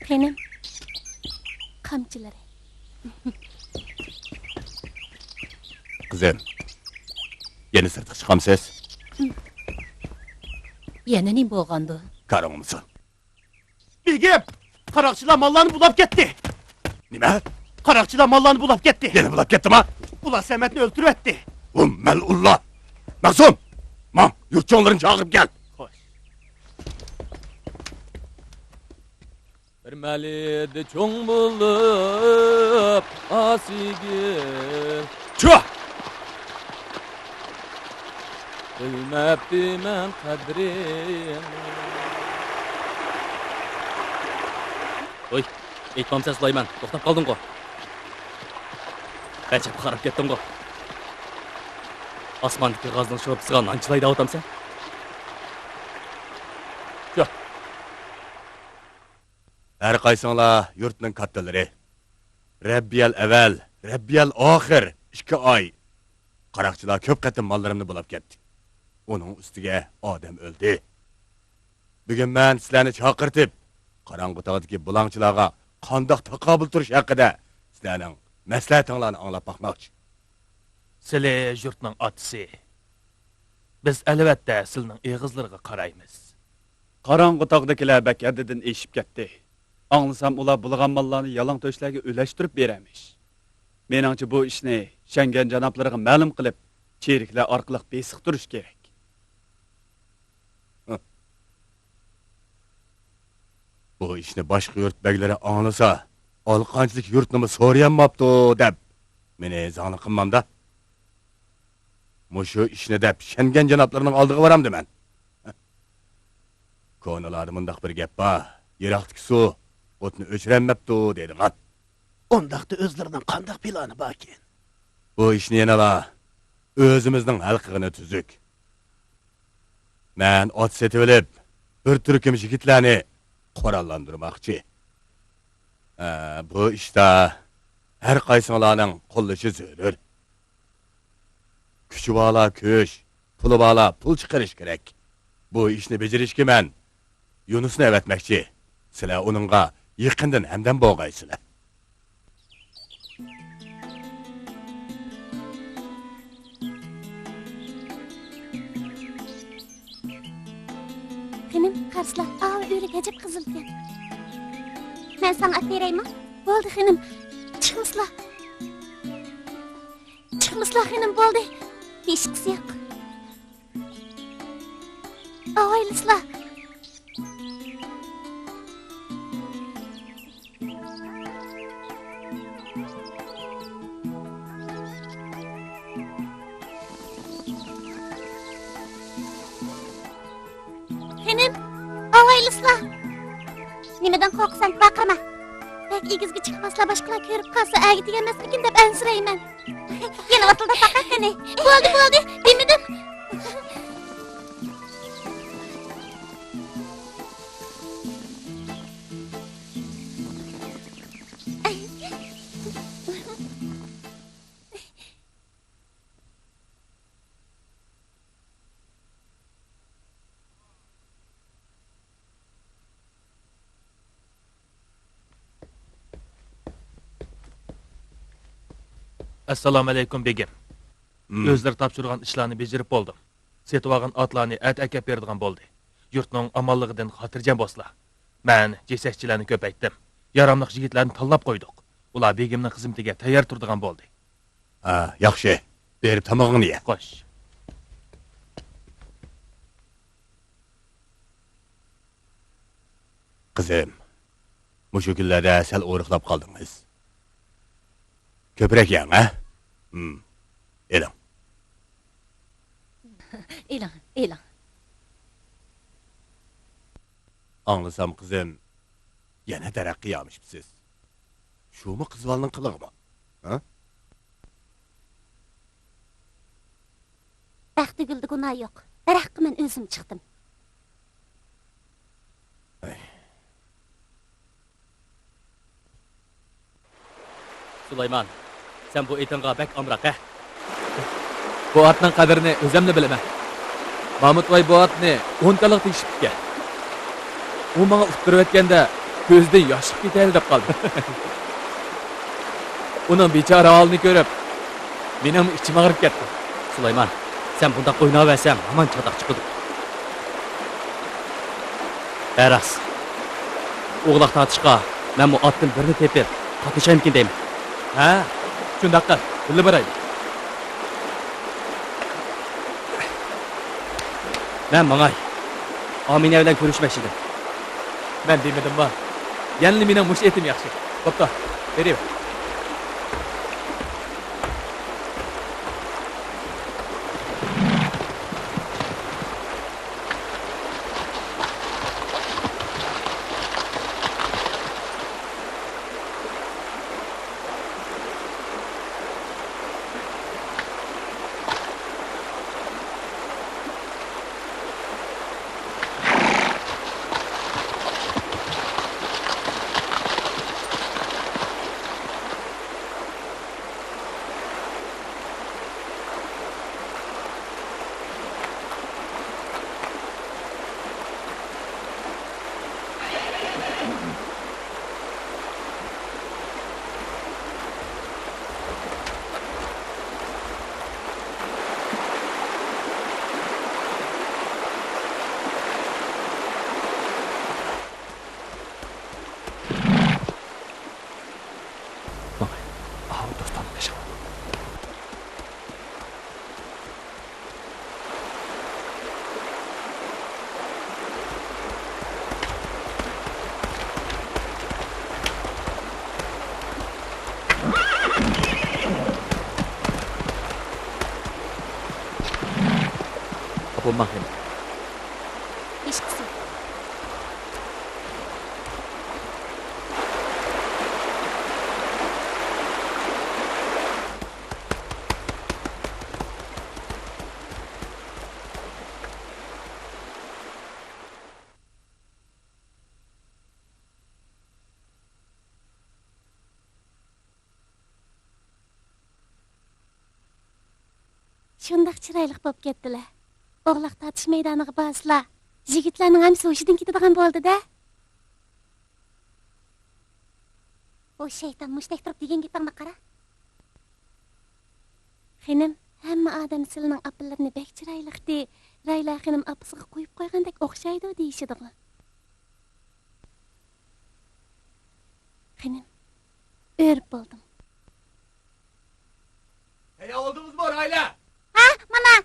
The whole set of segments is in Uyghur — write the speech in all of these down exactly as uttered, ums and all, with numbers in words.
خېنىم، قامچىلىرى. قىزىم، يەنە سىرتقا چىقامسىز؟ يەنە نېمە بولغاندۇ؟ كارىڭ بولمىسۇن. بېگىم، قاراقچىلار ماللارنى بۇلاپ كەتتى. نېمە؟ قاراقچىلار ماللارنى بۇلاپ كەتتى. يەنە بۇلاپ كەتتىما؟ ئۇلار سەمەتنى ئۆلتۈرۈۋەتتى. ۋۇ مەلئۇنلار! مەخسۇم! ماڭ، يۇرتچۇڭلىرىنى چاقىرىپ كەل. خوش. بىر مەلىدە چوڭ بولۇپ ئاسىيگۈل. چۇھ! بىلمەپتىمەن قەدرىڭنى. ھوي، ئېيتمامسەن سۇلايمان، توختاپ قالدىڭغۇ؟ ئەجەب قاراپ كەتتىڭغۇ؟ ئاسماندىكى غازنىڭ شورپىسىغا نان چىلاي دەۋاتامسەن؟ چۇھ! ھەر قايسىڭلار يۇرتنىڭ كاتتىلىرى. رەببىيەل ئەۋەل، رەببىيەل ئاخىر ئىككى ئاي قاراقچىلار كۆپ قېتىم ماللىرىمنى بۇلاپ كەتتى. ئۇنىڭ ئۈستىگە ئادەم ئۆلدى. بۈگۈن مەن سىلەرنى چاقىرتىپ، قاراڭغۇ تاغدىكى بۇلاڭچىلارغا قانداق تاقابىل تۇرۇش ھەققىدە سىلەرنىڭ مەسلىھەتىڭلارنى ئاڭلاپ باقماقچى. سىلى يۇرتنىڭ ئاتىسى. بىز ئەلۋەتتە سىلىنىڭ ئېغىزلىرىغا قارايمىز. قاراڭغۇ تاغدىكىلەر بەك ھەددىدىن ئېشىپ كەتتى. ئاڭلىسام، ئۇلار بۇلىغان ماللارنى يالاڭ تۆشلەرگە ئۈلەشتۈرۈپ بېرەرمىش. مېنىڭچە، بۇ ئىشنى شەڭگەن جانابلىرىغا مەلۇم قىلىپ، چېرىكلەر ئارقىلىق بېسىقتۇرۇش كېرەك. ھە. بۇ ئىشنى باشقا يۇرت بەگلىرى ئاڭلىسا، ئالقانچىلىك يۇرتنىمۇ سورىيالماپتۇ دەپ، مېنى زاڭلىق قىلمامدا. مۇشۇ ئىشنى دەپ شەنگەن جانابلىرىنىڭ ئالدىغا بارامدىمەن؟ كونىلاردا مۇنداق بىر گەپ بار، يىراقتىكى سۇ ئوتنى ئۆچۈرەلمەپتۇ دەيدىغان. ئۇنداقتا ئۆزلىرىنىڭ قانداق پىلانى باركىن؟ بۇ ئىشنى يەنىلا ئۆزىمىزنىڭ ھەل قىلغىنى تۈزۈك. مەن ئات سېتىۋېلىپ، بىر تۈركۈم يىگىتلەرنى قوراللاندۇرماقچى. ئە، بۇ ئىشتا ھەر قايسىڭلارنىڭ قوللىشى زۆرۈر. كۈچى بارلار كۈچ، پۇلى بارلار پۇل چىقىرىش كېرەك. بۇ ئىشنى بېجىرىشكە مەن يۇنۇسنى ئەۋەتمەكچى. سىلەر ئۇنىڭغا يېقىندىن ھەمدەم بولغايسىلەر. خېنىم، قارىسىلا، ئاۋۇ ئۆرۈك ئەجەب قىزىلكەن. مەن ساڭا ئەپ بېرەيمۇ؟ بولدى، خېنىم. چىقمىسىلا. چىقمىسىلا، خېنىم، بولدى. ھېچقىسى يوق. ئاۋايلىسىلا. خېنىم، ئاۋايلىسىلا. نېمىدىن قورقىسەن؟ ۋارقىرىما. بەك ئېگىزگە چىقماسلا، باشقىلار كۆرۈپ قالسا، ئەگىتىگەنمەسمىكىن دەپ ئەنسىرەيمەن. يەنە ۋاتىلداپ باقاي قېنى. بولدى، بولدى، دېمىدىم. ئەسسالامۇئەلەيكۇم، بېگىم. ھىم. ئۆزلىرى تاپشۇرغان ئىشلارنى بېجىرىپ بولدۇم. سېتىۋالغان ئاتلارنى ئەتە ئەكەپ بېرىدىغان بولدى. يۇرتنىڭ ئامانلىقىدىن خاتىرجەم بولسىلا. مەن جېسەكچىلەرنى كۆپەيتتىم. ياراملىق يىگىتلەرنى تاللاپ قويدۇق. ئۇلار بېگىمنىڭ خىزمىتىگە تەييار تۇرىدىغان بولدى. ھە، ياخشى. بېرىپ تامىقىڭنى يە. خوش. قىزىم، مۇشۇ كۈنلەردە سەل ئورۇقلاپ قالدىڭىز. كۆپرەك يەڭ، ھە؟ ھىم. ئېلىڭ. ئېلىڭ، ئېلىڭ. ئاڭلىسام، قىزىم، يەنە دەرەخ قىيامىشىپسىز. شۇمۇ قىز بالىنىڭ قىلىقىمۇ؟ ھە؟ بەختىگۈلدە گۇناھ يوق. دەرەخكە مەن ئۆزۈم چىقتىم. ئەي. سۇلايمان، سەن بۇ ئېتىڭغا بەك ئامراق، ھە؟ بۇ ئاتنىڭ قەدرىنى ئۆزەملا بىلىمەن. مامۇت باي بۇ ئاتنى ئون كالىغا تېگىشىپتىكەن. ئۇ ماڭا ئۇتتۇرۇۋەتكەندە، كۆزىدىن ياش چىقىپ كېتەيلى دەپ قالدىم. ئۇنىڭ بىچارە ھالىنى كۆرۈپ، مېنىڭمۇ ئىچىم ئاغرىپ كەتتى. سۇلايمان، سەن بۇنداق ئويناۋەرسەڭ، ھامان چاتاق چىقىدۇ. ھە، راست. ئوغلاق تارتىشقا مەنمۇ ئاتتىن بىرنى تېپىپ، قاتنىشايمىكىن دەيمەن. ھە، شۇنداق قىل، بىللە بارايلى. مەن ماڭاي. ئامىنە بىلەن كۆرۈشمەكچىدىم. مەن دېمىدىمما؟ يەنىلا مېنىڭ مۇشۇ ئېتىم ياخشى. بوپتۇ، بېرىۋەر. ماڭاي. ئاۋۇ دوستاننىڭ قېشىغا. ئاپام ماڭ قېنى. ھېچقىسى. شۇنداق چىرايلىق بولۇپ كەتتىلە. ئوغلاق تارتىش مەيدانىغا بارسىلا، يىگىتلەرنىڭ ھەممىسى ھوشىدىن كېتىدىغان بولدى-دە. ئۇ شەيتان مۇشتەك تۇرۇپ دېگەن گېپىڭنى قارا. خېنىم، ھەممە ئادەم سىلىنىڭ ئاپىلىرىنى بەك چىرايلىقتى، رايلا خېنىم ئاپىسىغا قويۇپ قويغاندەك ئوخشايدۇ دېيىشىدىغۇ. خېنىم، ئۆرۈپ بولدۇم. تەييار بولدىڭىزمۇ، رايلا؟ ھە، مانا.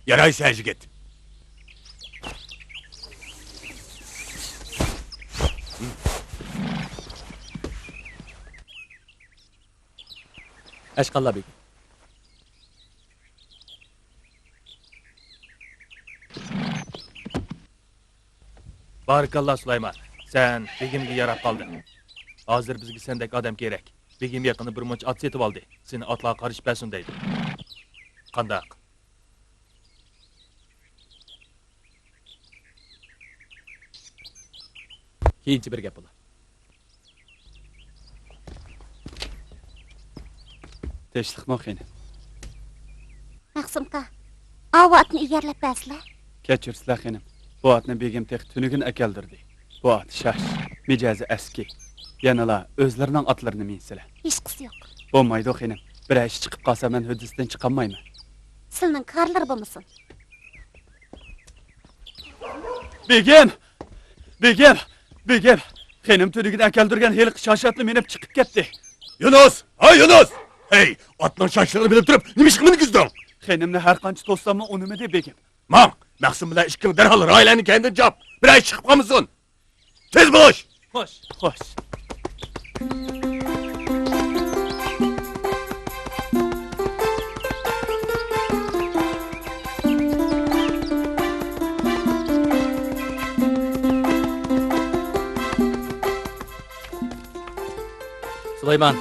يارايسەن، يىگىت. ئاشقاللا بېگىم. بارىكاللا سۇلايمان، سەن بېگىمگە ياراپ قالدىڭ. ھازىر بىزگە سەندەك ئادەم كېرەك. بېگىم يېقىندا بىر مۇنچە ئات سېتىۋالدى. سېنى ئاتلارغا قارىشىپ بەرسۇن دەيدۇ. قانداق؟ كېيىنچە بىر گەپ بولا. تىنچلىقمۇ خېنىم؟ مەخسۇمكا، ئاۋۇ ئاتنى ئېگەرلەپ بەرسىلە. كەچۈرسىلە خېنىم، بۇ ئاتنى بېگىم تېخى تۈنۈگۈن ئەكەلدۈردى. بۇ ئات شاش، مىجەزى ئەسكى. يەنىلا ئۆزلىرىنىڭ ئاتلىرىنى مىنسىلە. ھېچقىسى يوق. بولمايدۇ خېنىم، بىرەر ئىش چىقىپ قالسا مەن ھۆددىسىدىن چىقالمايمەن. سىلىنىڭ كارلىرى بولمىسۇن. بېگىم! بېگىم! بېگىم! خېنىم تۈنۈگۈن ئەكەلدۈرگەن ھېلىقى شاش ئاتنى مىنىپ چىقىپ كەتتى. يۇنۇس! ھاي يۇنۇس! ھەي، ئاتنىڭ شاشلىقىنى بىلىپ تۇرۇپ نېمىشقا مىنگۈزدۈڭ؟ خېنىمنى ھەر قانچە توسساممۇ ئۇنىمىدى بېگىم. ماڭ، مەخسۇم بىلەن ئىككىڭ دەرھال راھىلەنى كەينىدىن چاپ، بىرەر ئىش چىقىپ قالمىسۇن. تېز بولۇش! خوش. خوش. سۇلايمان،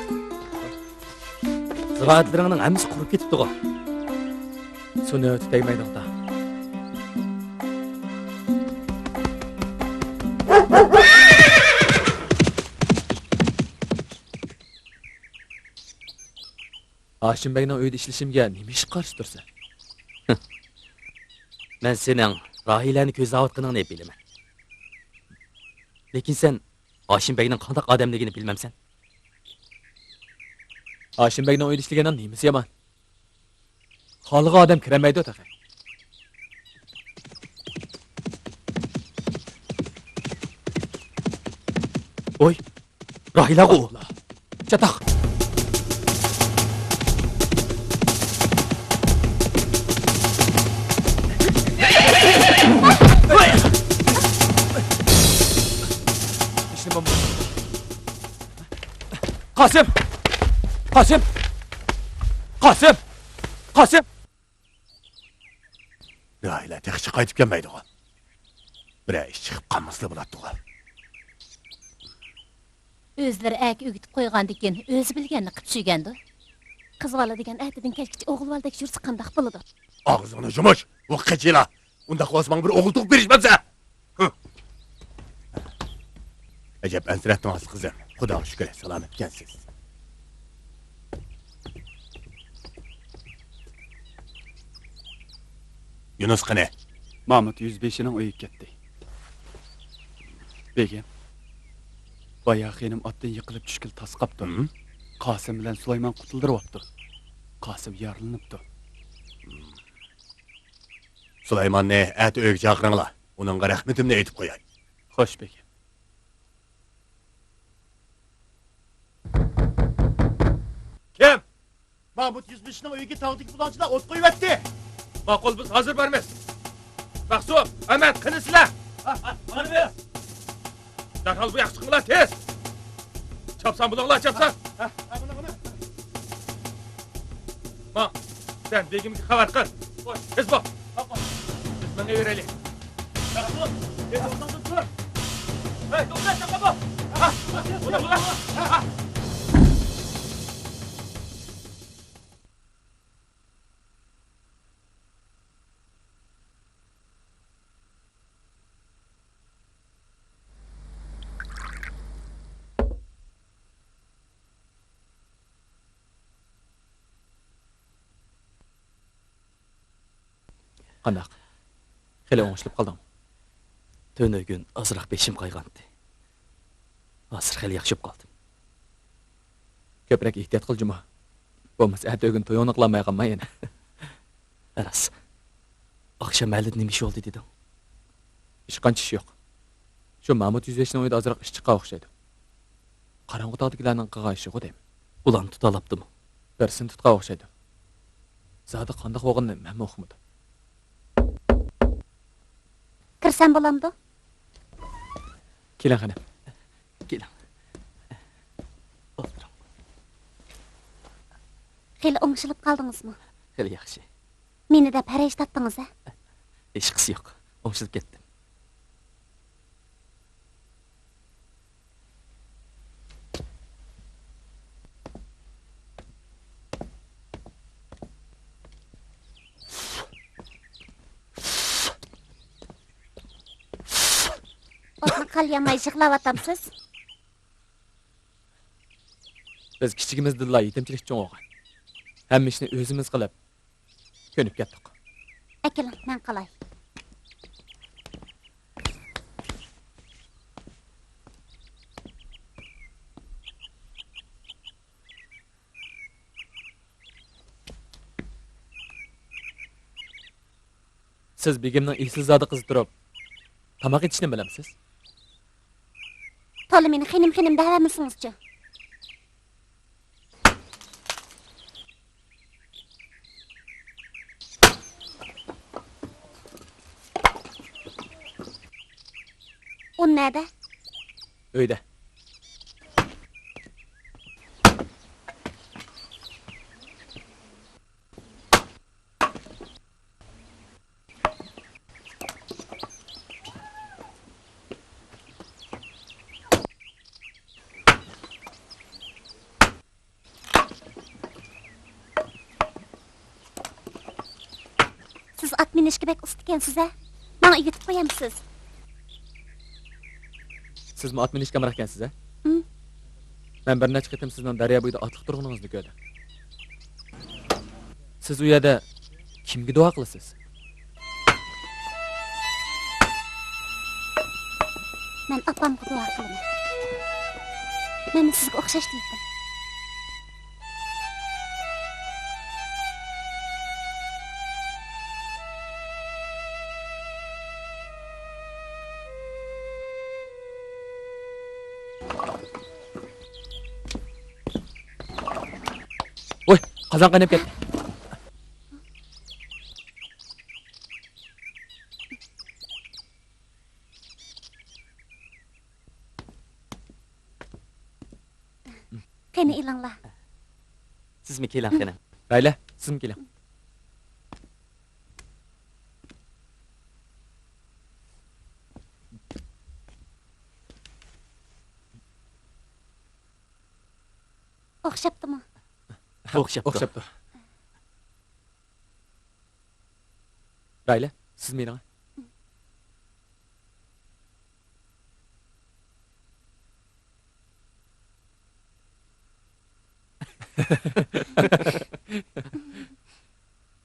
زىرائەتلىرىڭنىڭ ھەممىسى قۇرۇپ كېتىپتىغۇ. سۇنى تېگىمەيدىغۇ. ھاشىم بەگنىڭ ئۆيىدە ئىشلىشىمگە نېمە ئىشقا قارشى تۇرىسەن؟ مەن سېنىڭ راھىلەنى كۆزلەۋاتقىنىڭنى بىلىمەن. لېكىن سەن ھاشىم بەگنىڭ قانداق ئادەملىكىنى بىلمەمسەن؟ ھاشىم بەگنىڭ ئۆيىدە ئىشلىگەننىڭ نېمىسى يامان؟ خالىغان ئادەم كىرەلمەيدۇ تېخى. ۋوي، راھىلەغۇ ئۇلا. چاتاق. قاسىم! قاسىم! قاسىم! قاسىم! راھىلە تېخىچە قايتىپ كەلمەيدىغۇ. بىرەر ئىش چىقىپ قالمىسىلا بولاتتىغۇ. ئۆزلىرى ئەركە ئۆگىتىپ قويغاندىكىن ئۆزى بىلگەننى قىپ چۈگەندۇ. قىز بالا دېگەن ئەتىدىن كەچكىچە ئوغۇل بالىدەك يۈرسە قانداق بولىدۇ؟ ئاغزىڭنى يۇمۇش، ۋۇ قېچىلا! ئۇنداق بولسا ماڭا بىر ئوغۇل تۇغۇپ بېرىشمەمسە؟ ھە! ئەجەب ئەنسىرەتتىڭىز قىزىم. خۇداغا شۈكۈر، سالامەتكەنسىز. يۇنۇس قېنى؟ مامۇت يۈزبېشىنىڭ ئۆيىگە كەتتى. بېگىم، بايا خېنىم ئاتتىن يىقىلىپ چۈشكىلى تاس قاپتۇ. ھىم؟ قاسىم بىلەن سۇلايمان قۇتۇلدۇرۇۋاپتۇ. قاسىم يارىلىنىپتۇ. سۇلايماننى ئەتە ئۆيگە چاقىرىڭلار. ئۇنىڭغا رەھمىتىمنى ئېيتىپ قوياي. خوش، بېگىم. كىم؟ مامۇت يۈزبېشىنىڭ ئۆيىگە تاغدىكى بۇلاڭچىلار ئوت قويۇۋەتتى. ماقۇل، بىز ھازىر بارىمىز. مەخسۇم، ئەمەت، قېنى سىلەر؟ ھە، ھە، مانا بىز. دەرھال بۇ ياققا چىقىڭلار، تېز! چاپسان بولۇڭلار، چاپسان! ھە، ھە، مانا، مانا. ماڭ، سەن بېگىمگە خەۋەر قىل. خوش. تېز بول. ھە، خوش. بىز مېڭىۋېرەيلى. ياخشى. تېز ئورنۇڭدىن تۇر. ھەي، توختاڭ، توختاڭ، بۇ. ھە، ھە، ھە، ھە. قانداق؟ خېلى ئوڭشىلىپ قالدىڭمۇ؟ تۈنۈگۈن ئازراق بېشىم قايغانتى. ھازىر خېلى ياخشى بولۇپ قالدىم. كۆپرەك ئېھتىيات قىل جۇما. بولمىسا ئەتە ئۆگۈن تويۇڭنى قىلالماي قالما يەنە. راست. ئاخشام مەھەللىدە نېمە ئىش بولدى دېدىڭ؟ ھېچقانچە ئىش يوق. شۇ مامۇت يۈزبېشىنىڭ ئۆيىدە ئازراق ئىش چىققان ئوخشايدۇ. قاراڭغۇ تاغدىكىلەرنىڭ قىلغان ئىشىغۇ دەيمەن. ئۇلارنى تۇتالاپتىمۇ؟ بىرسىنى تۇتقان ئوخشايدۇ. زادى قانداق بولغىنىنى مەنمۇ ئۇقمىدىم. كىرسەم بولامدۇ؟ كېلىڭ خېنىم. كېلىڭ. ئولتۇرۇڭ. خېلى ئوڭشىلىپ قالدىڭىزمۇ؟ خېلى ياخشى. مېنى دەپ ھەرەج تارتتىڭىز ھە؟ ھېچقىسى يوق. ئوڭشىلىپ كەتتىم. ئوتنى قالىيالماي يىغلاۋاتامسىز؟ بىز كىچىكىمىزدىنلا يېتىمچىلىكتە چوڭ بولغان. ھەممە ئىشنى ئۆزىمىز قىلىپ، كۆنۈپ كەتتۇق. ئەكېلىڭ، مەن قالاي. سىز بېگىمنىڭ ئېسىلزادە قىزى تۇرۇپ، تاماق ئېتىشنى بىلەمسىز؟ تولا مېنى خېنىم، خېنىم دەۋەرمىسىڭىزچۇ؟ ئۇن نەدە؟ ئۆيدە. سىز ئات مىنىشكە بەك ئۇستىكەنسىز ھە؟ ماڭا ئۆگىتىپ قويامسىز؟ سىزمۇ ئات مىنىشكە ئامراقكەنسىز ھە؟ مەن بىر نەچچە قېتىم سىزنىڭ دەريا بويىدا ئاتلىق تۇرغىنىڭىزنى كۆردۈم. سىز ئۇ يەردە كىمگە دۇئا قىلىسىز؟ مەن ئاپامغا دۇئا قىلىمەن. مەنمۇ سىزگە ئوخشاش دېيىپتىم. ۋوي، قازان قايناپ كەتتى. قېنى ئېلىڭلار. سىزمۇ كېلىڭ قېنى. رايلە، سىزمۇ كېلىڭ. ئوخشاپتىمۇ؟ ئوخشاپتۇ. ئوخشاپتۇ. رايلە، سىز مېنىڭ.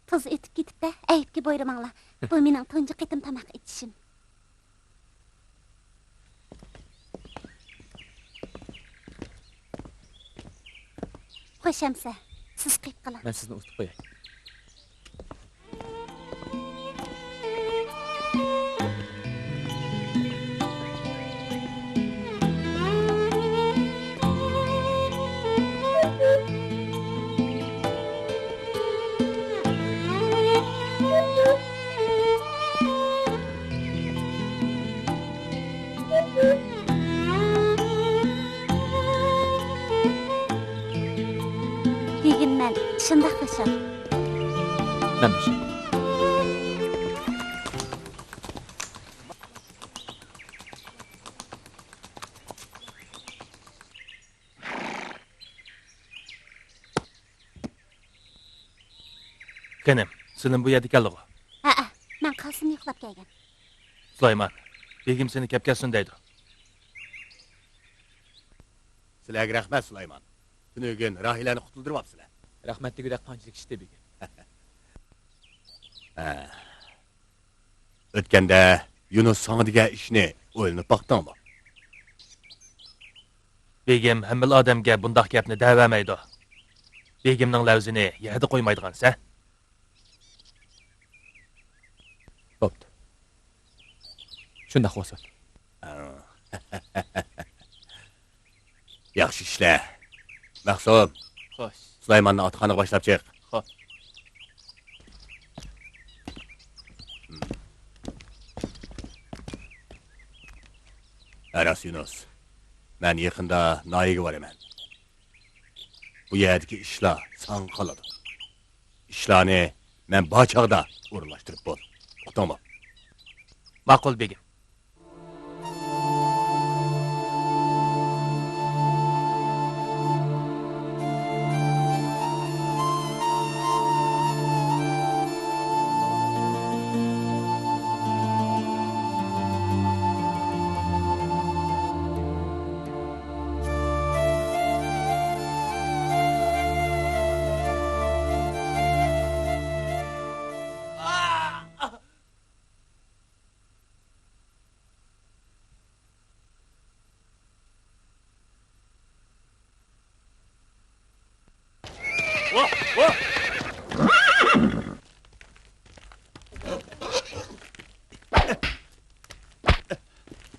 تۇز ئۆتۈپ كېتىپتە، ئەيىبكە بويرىماڭلار. بۇ مېنىڭ تۇنجى قېتىم تاماق ئېتىشىم. خوش ئەمسە، سىز قىلىپ قىلىڭ. مەن سىزنى ئۇزىتىپ قوياي. بۈگۈن مەن شۇنداق خۇشال. مەن خۇشال. خېنىم، سېلىم بۇ يەردىكەنلىغۇ؟ ھەئە، مەن قاسىمنى يوقلاپ كەلگەن. سۇلايمان، بېگىم سېنى كەپ كەلسۇن دەيدۇ. سىلەرگە رەھمەت، سۇلايمان. تۈنۈگۈن راھىلەنى قۇتۇلدۇرۇۋاپسىلەر. رەھمەت دېگۈدەك قانچىلىك ئىشتى بېگىم. ھە. ئۆتكەندە يۇنۇس ساڭا دېگەن ئىشنى ئويلىنىپ باقتىڭمۇ؟ بېگىم ھەممىلا ئادەمگە بۇنداق گەپنى دەۋەرمەيدۇ. بېگىمنىڭ لەۋزىنى يەردە قويمايدىغان سەن. بوپتۇ. شۇنداق بولسۇن. ياخشى ئىشلە. مەخسۇم. خوش. سۇلايماننى ئاتخانىغا باشلاپ چىق. خوش. راست، يۇنۇس. مەن يېقىندا ناھىيەگە بارىمەن. بۇ يەردىكى ئىشلار ساڭا قالىدۇ. ئىشلارنى مەن بار چاغدا ئورۇنلاشتۇرۇپ بول. ئۇقتۇڭمۇ؟ ماقۇل، بېگىم.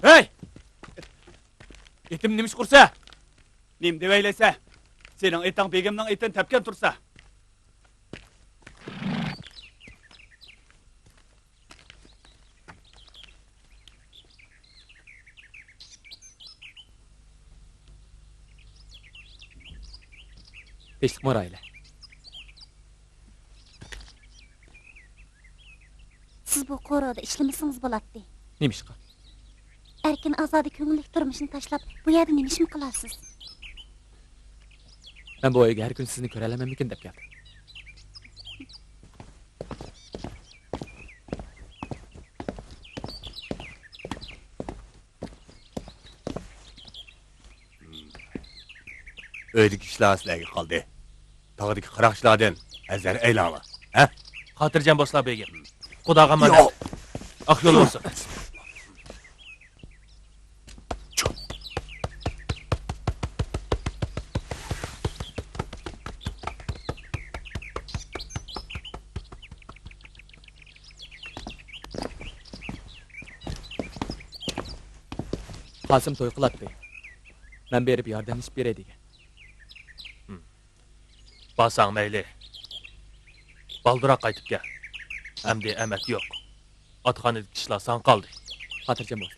ھەي! ئېتىم نېمە ئىش قۇرسا؟ نېمە دېۋەيلەيسە؟ سېنىڭ ئېتىڭ بېگىمنىڭ ئېتىنى تەپكەن تۇرسا. تىنچلىقمۇ رايلە؟ سىز بۇ قورۇدا ئىشلىمىسىڭىز بولاتتى. نېمىشقا؟ ئەركىن ئازادە كۆڭۈللۈك تۇرمۇشنى تاشلاپ، بۇ يەردە نېمە ئىشمۇ قىلارسىز؟ مەن بۇ ئۆيگە ھەر كۈنى سىزنى كۆرەلەمەممىكىن دەپ كەلدىم. ئۆيدىكى ئىشلار سىلەرگە قالدى. تاغدىكى قاراقچىلاردىن ھەزەر ئەيلەڭلار. ھە؟ خاتىرجەم بولسىلا، بېگىم. خۇداغا ئامانەت. ياق. ئاق يول بولسۇن. قاسىم توي قىلاتتى. مەن بېرىپ ياردەملىشىپ بېرەي دېگەن. بارساڭ مەيلى. بالدۇرراق قايتىپ كەل. ئەمدى ئەمەت يوق. ئاتخانىدىكى ئىشلار ساڭا قالدى. خاتىرجەم بول.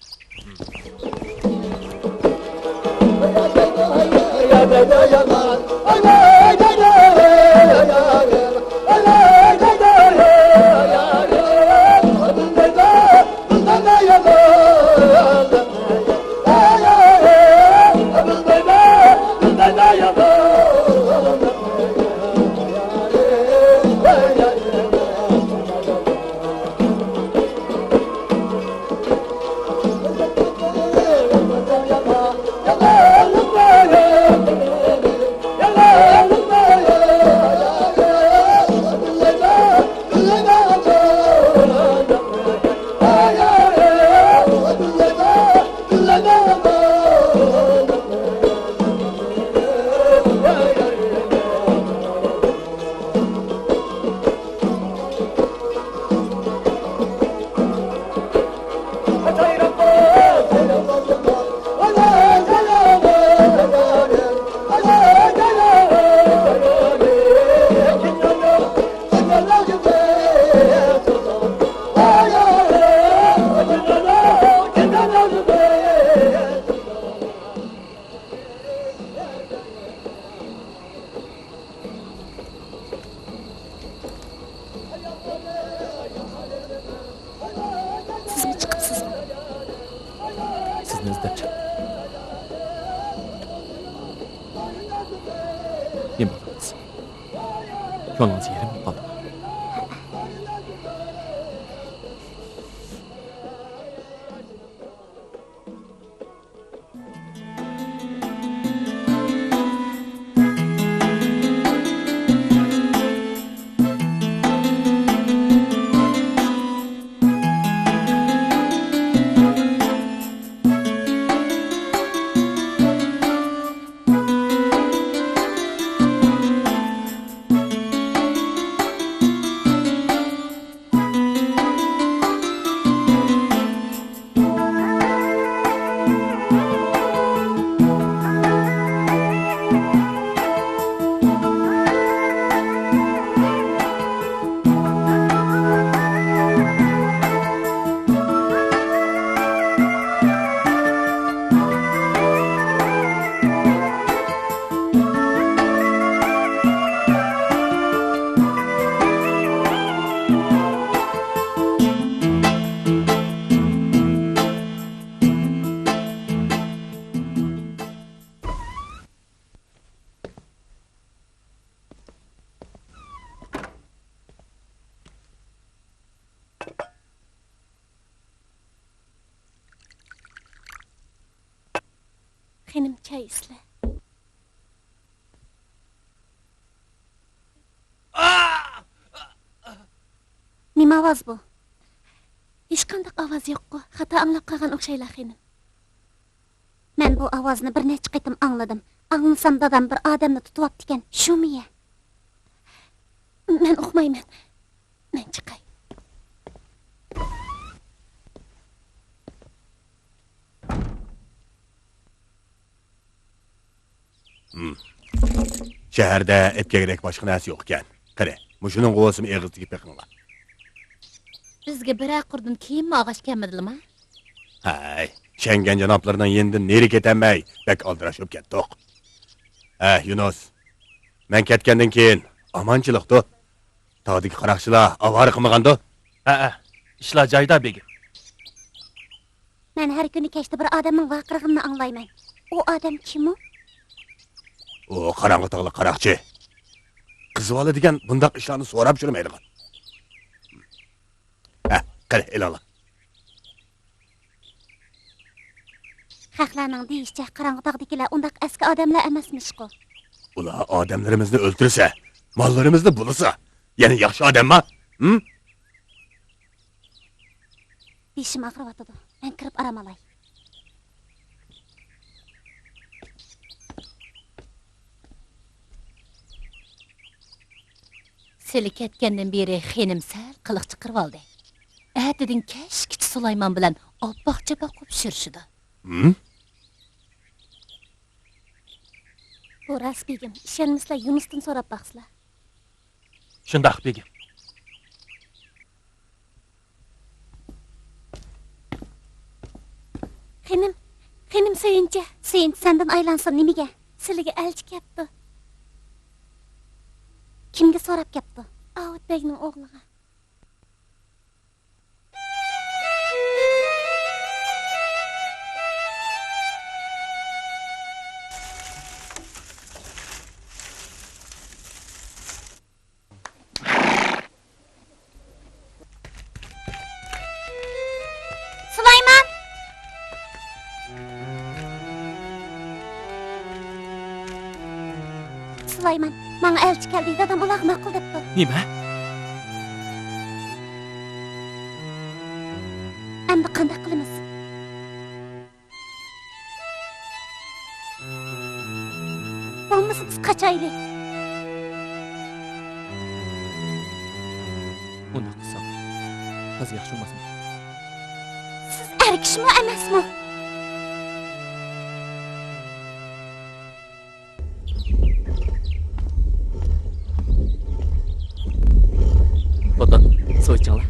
سىزمۇ چىقىپسىزمۇ؟ سىزنى ئىزدەپ چىقتىم. نېمە بولدى قىز؟ كۆڭلىڭىز يېرىم بولۇپ قالدىمۇ؟ خېنىم، چاي ئىسلە. نېمە ئاۋاز بۇ؟ ھېچقانداق ئاۋاز يوققۇ. خاتا ئاڭلاپ قالغان ئوخشايلا، خېنىم. مەن بۇ ئاۋازنى بىر نەچچە قېتىم ئاڭلىدىم. ئاڭلىسام، دادام بىر ئادەمنى تۇتۇۋاپتىكەن. شۇمۇ يە؟ مەن ئۇقمايمەن. مەن چىقاي. ھىم. شەھەردە ئەپكەگۈدەك باشقا نەرسە يوق ئىكەن. قېنى، مۇشۇنىڭغا بولسىمۇ ئېغىز تېگىپ بېقىڭلار. بىزگە بىرەر قۇردىن كېيىنمۇ ئاغاچ كەلمىدىلىما؟ ھەي، شەڭگەن جانابلىرىنىڭ يېنىدىن نېرى كەتەلمەي، بەك ئالدىراش بولۇپ كەتتۇق. ھە، يۇنۇس، مەن كەتكەندىن كېيىن ئامانچىلىقتۇ. تاغدىكى قاراقچىلار ئاۋارە قىلمىغاندۇ؟ ھەئە، ئىشلار جايىدا، بېگىم. مەن ھەر كۈنى كەچتە بىر ئادەمنىڭ ۋارقىرىغىنىنى ئاڭلايمەن. ئۇ ئادەم كىم ئۇ؟ ئۇ قاراڭغۇ تاغلىق قاراقچى. قىز بالا دېگەن بۇنداق ئىشلارنى سوراپ يۈرمەيدىغان. ھە، قېنى، ئېلىڭلار. خەقلەرنىڭ دېيىشىچە، قاراڭغۇ تاغدىكىلەر ئۇنداق ئەسكى ئادەملەر ئەمەسمىشقۇ. ئۇلار ئادەملىرىمىزنى ئۆلتۈرسە، ماللىرىمىزنى بۇلىسا، يەنە ياخشى ئادەمما؟ ھىم؟ بېشىم ئاغرىۋاتىدۇ. مەن كىرىپ ئارام ئالاي. سىلى كەتكەندىن بېرى خېنىم سەل قىلىق چىقىرىۋالدى. ئەتىدىن كەچكىچە سۇلايمان بىلەن ئاپئاق چاپئاق بولۇپ چۈشۈرۈشىدۇ. ھىم؟ بۇ راست، بېگىم. ئىشەنمىسىلەر، يۇنۇستىن سوراپ باقسىلەر. شۇنداق، بېگىم. خېنىم، خېنىم سۆيۈنچى. سۆيۈنچى سەندىن ئايلانسۇن، نېمىگە؟ سىلىگە ئەلچى كەپتۇ. كىمگە سوراپ كەپتۇ؟ ئاۋۇت بەگنىڭ ئوغلىغا. سۇلايمان! سۇلايمان، ماڭا ئەلچى كەلدى، دادام ئۇلارغا ماقۇل دەپتۇ. نېمە؟ ئەمدى قانداق قىلىمىز؟ بولمىسا بىز قاچايلى. ئۇنداق قىلساق تازا ياخشى بولماسمۇ؟ سىز ئەر كىشىمۇ ئەمەسمۇ؟ بولدى، سۇ ئىچىڭلار.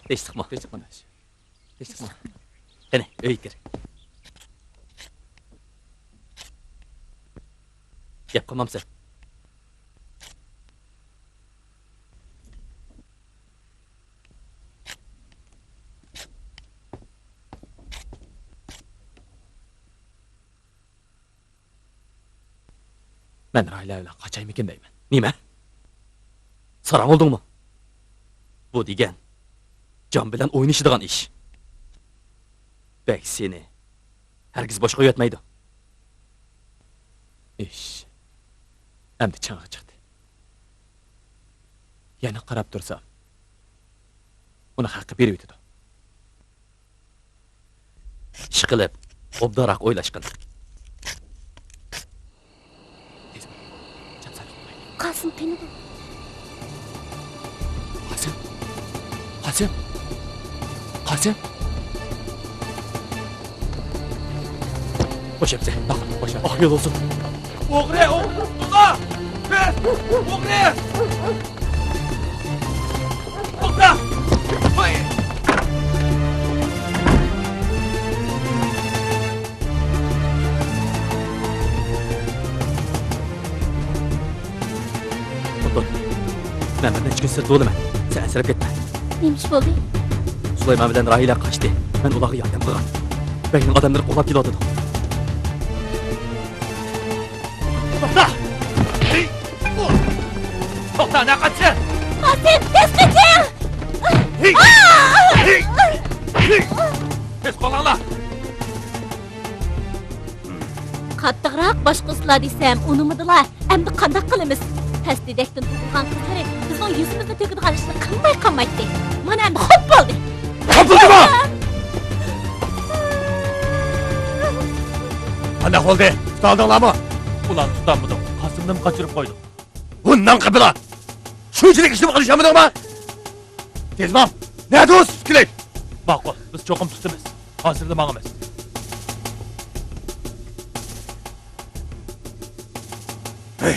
ھېچ چىقما. ھېچ چىقما. ھېچ چىقما. قېنى، ئۆيگە كىر. گەپ قىلمامسەن؟ مەن راھىلە بىلەن قاچايمىكىن دەيمەن. نېمە؟ ساراڭ بولدۇڭمۇ؟ بۇ دېگەن جان بىلەن ئوينىشىدىغان ئىش. بەگ سېنى ھەرگىز بوش قويۇۋەتمەيدۇ. ئىش ئەمدى چىڭىغا چىقتى. يەنە قاراپ تۇرسام، ئۇنى خەققە بېرىۋېتىدۇ. ئىشقىلىپ، ئوبدانراق ئويلاشقىن. قاسىم قېنىدۇ؟ قاسىم! قاسىم! قاسىم! خوش ئەمسە، باق، خوش ئەمسە. ئاق يول بولسۇن. ئوغرى، ئوغرى، توختا! توختا! ھوي! خوتۇن، مەن بىر نەچچە كۈن سىرتتا بولىمەن. سەن ئەنسىرەپ كەتمە. نېمە ئىش بولدى؟ سۇلايمان بىلەن راھىلە قاچتى. مەن ئۇلارغا ياردەم قىلغان. بەگنىڭ ئادەملىرى قوغلاپ كېلىۋاتىدۇ. قىپتىلا دېسەم، ئۇنىمىدىلا. ئەمدى قانداق قىلىمىز؟ پەستىدەكتىن تۇغۇلغان قىزلىرى بىزنىڭ يۈزىمىزنى تۆكىدىغان ئىشنى قىلماي قالمايتتى. مانا ئەمدى خوپ بولدى. تاپىلدىما! قانداق بولدى؟ تۇتالدىڭلارمۇ؟ ئۇلارنى تۇتالمىدۇق. قاسىمنىمۇ قاچۇرۇپ قويدۇق. بۇنداق قىپلا! شۇنچىلىك ئىشنى قىلىشالمىدىڭما؟ تېز بار! نەدە ئۇ سۈتكىلىك؟ ماقۇل، بىز چوقۇم تۇتىمىز. ھازىرلا ماڭىمىز. ھەي!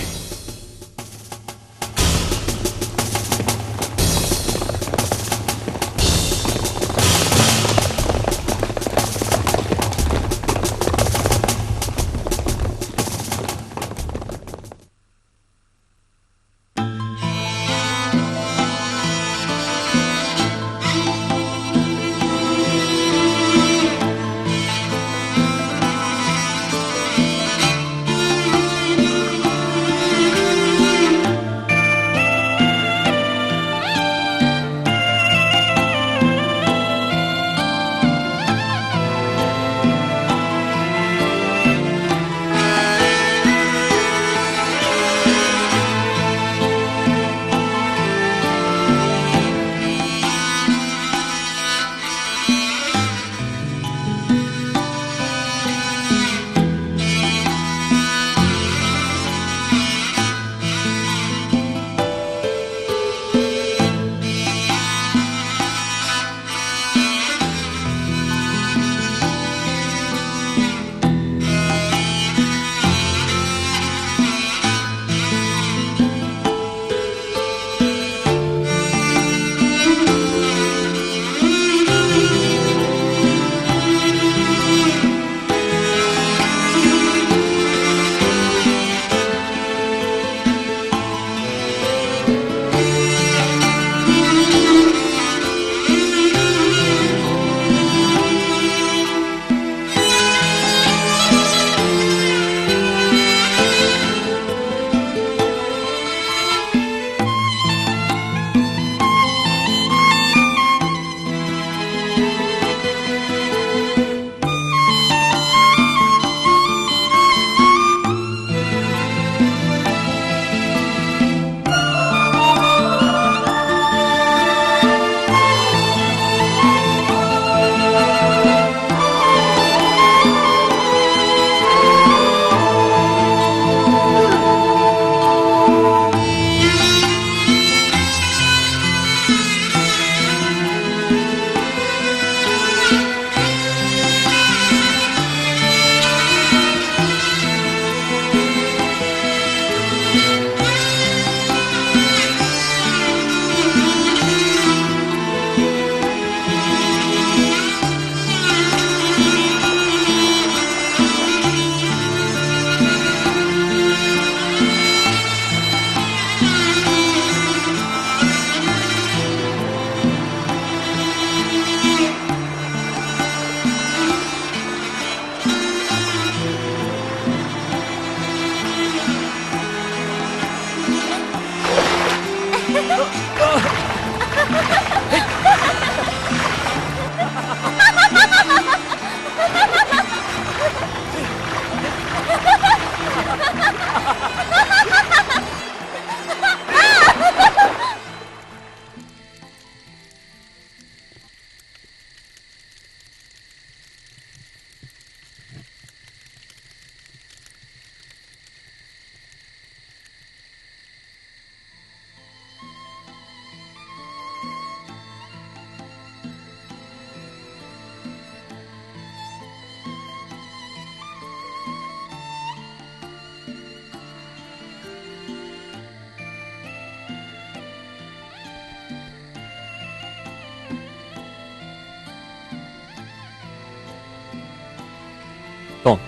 توڭ.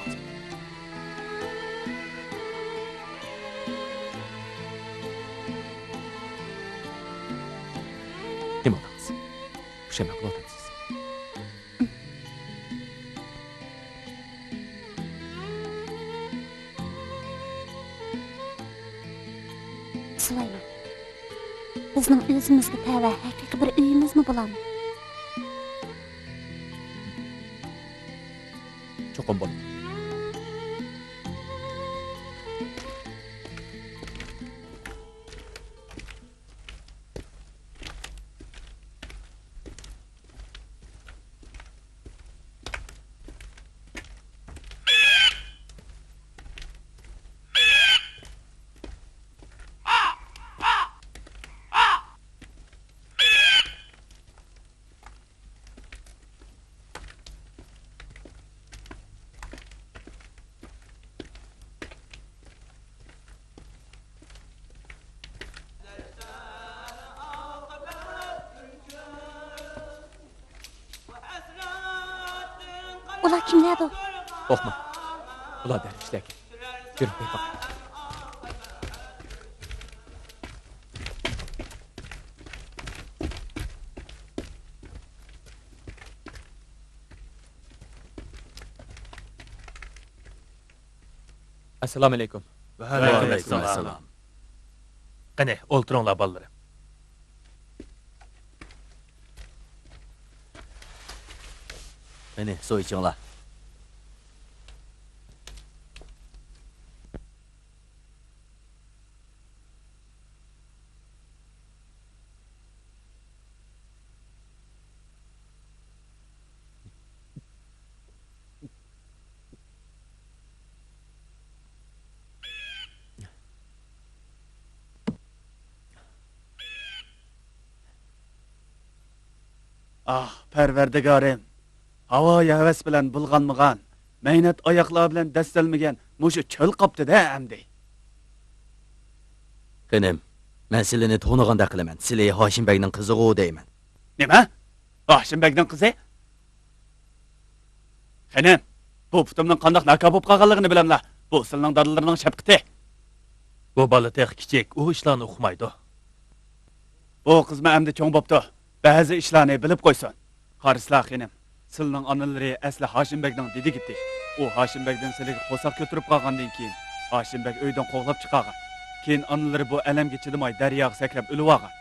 نېمە قىلىۋاتىسىز؟ پۇشايمان قىلىۋاتامسىز؟ سۇلايمان، بىزنىڭ ئۆزىمىزگە تەۋە ھەقىقىي بىر ئۆيىمىزمۇ بولامدۇ؟ چوقۇم بولىدۇ. ئۇلار كىملەردۇ؟ قورقما. ئۇلار دەرۋىشلەركەن. يۈرۈڭ، بېرىپ باقايلى. ئەسسالامۇ ئەلەيكۇم. ۋەئەلەيكۇم ئەسسالام. قېنى، ئولتۇرۇڭلار، بالىلىرىم. قېنى، سۇ ئىچىڭلار. ئاھ، پەرۋەردىگارىم، ھاۋايى ھەۋەس بىلەن بۇلغانمىغان، مەينەت ئاياقلار بىلەن دەسسەلمىگەن مۇشۇ چۆل قاپتىدە ئەمدى. خېنىم، مەن سىلىنى تونۇغاندەك قىلىمەن. سىلى ھاشىم بەگنىڭ قىزىغۇ دەيمەن. نېمە؟ ھاشىم بەگنىڭ قىزى؟ خېنىم، بۇ پۇتۇمنىڭ قانداق ناكار بولۇپ قالغانلىقىنى بىلەملا؟ بۇ سىلىنىڭ دادىلىرىنىڭ شەپقىتى. بۇ بالا تېخى كىچىك، ئۇ ئىشلارنى ئۇقمايدۇ. بۇ قىزمۇ ئەمدى چوڭ بوپتۇ. بەزى ئىشلارنى بىلىپ قويسۇن. قارىسىلا خېنىم، سىلىنىڭ ئانىلىرى ئەسلى ھاشىم بەگنىڭ دېدىگىتى. ئۇ ھاشىم بەگدىن سىلىگە قورساق كۆتۈرۈپ قالغاندىن كېيىن، ھاشىم بەگ ئۆيدىن قوغلاپ چىقارغان. كېيىن ئانىلىرى بۇ ئەلەمگە چىدىماي دەرياغا سەكرەپ ئۆلۈۋالغان.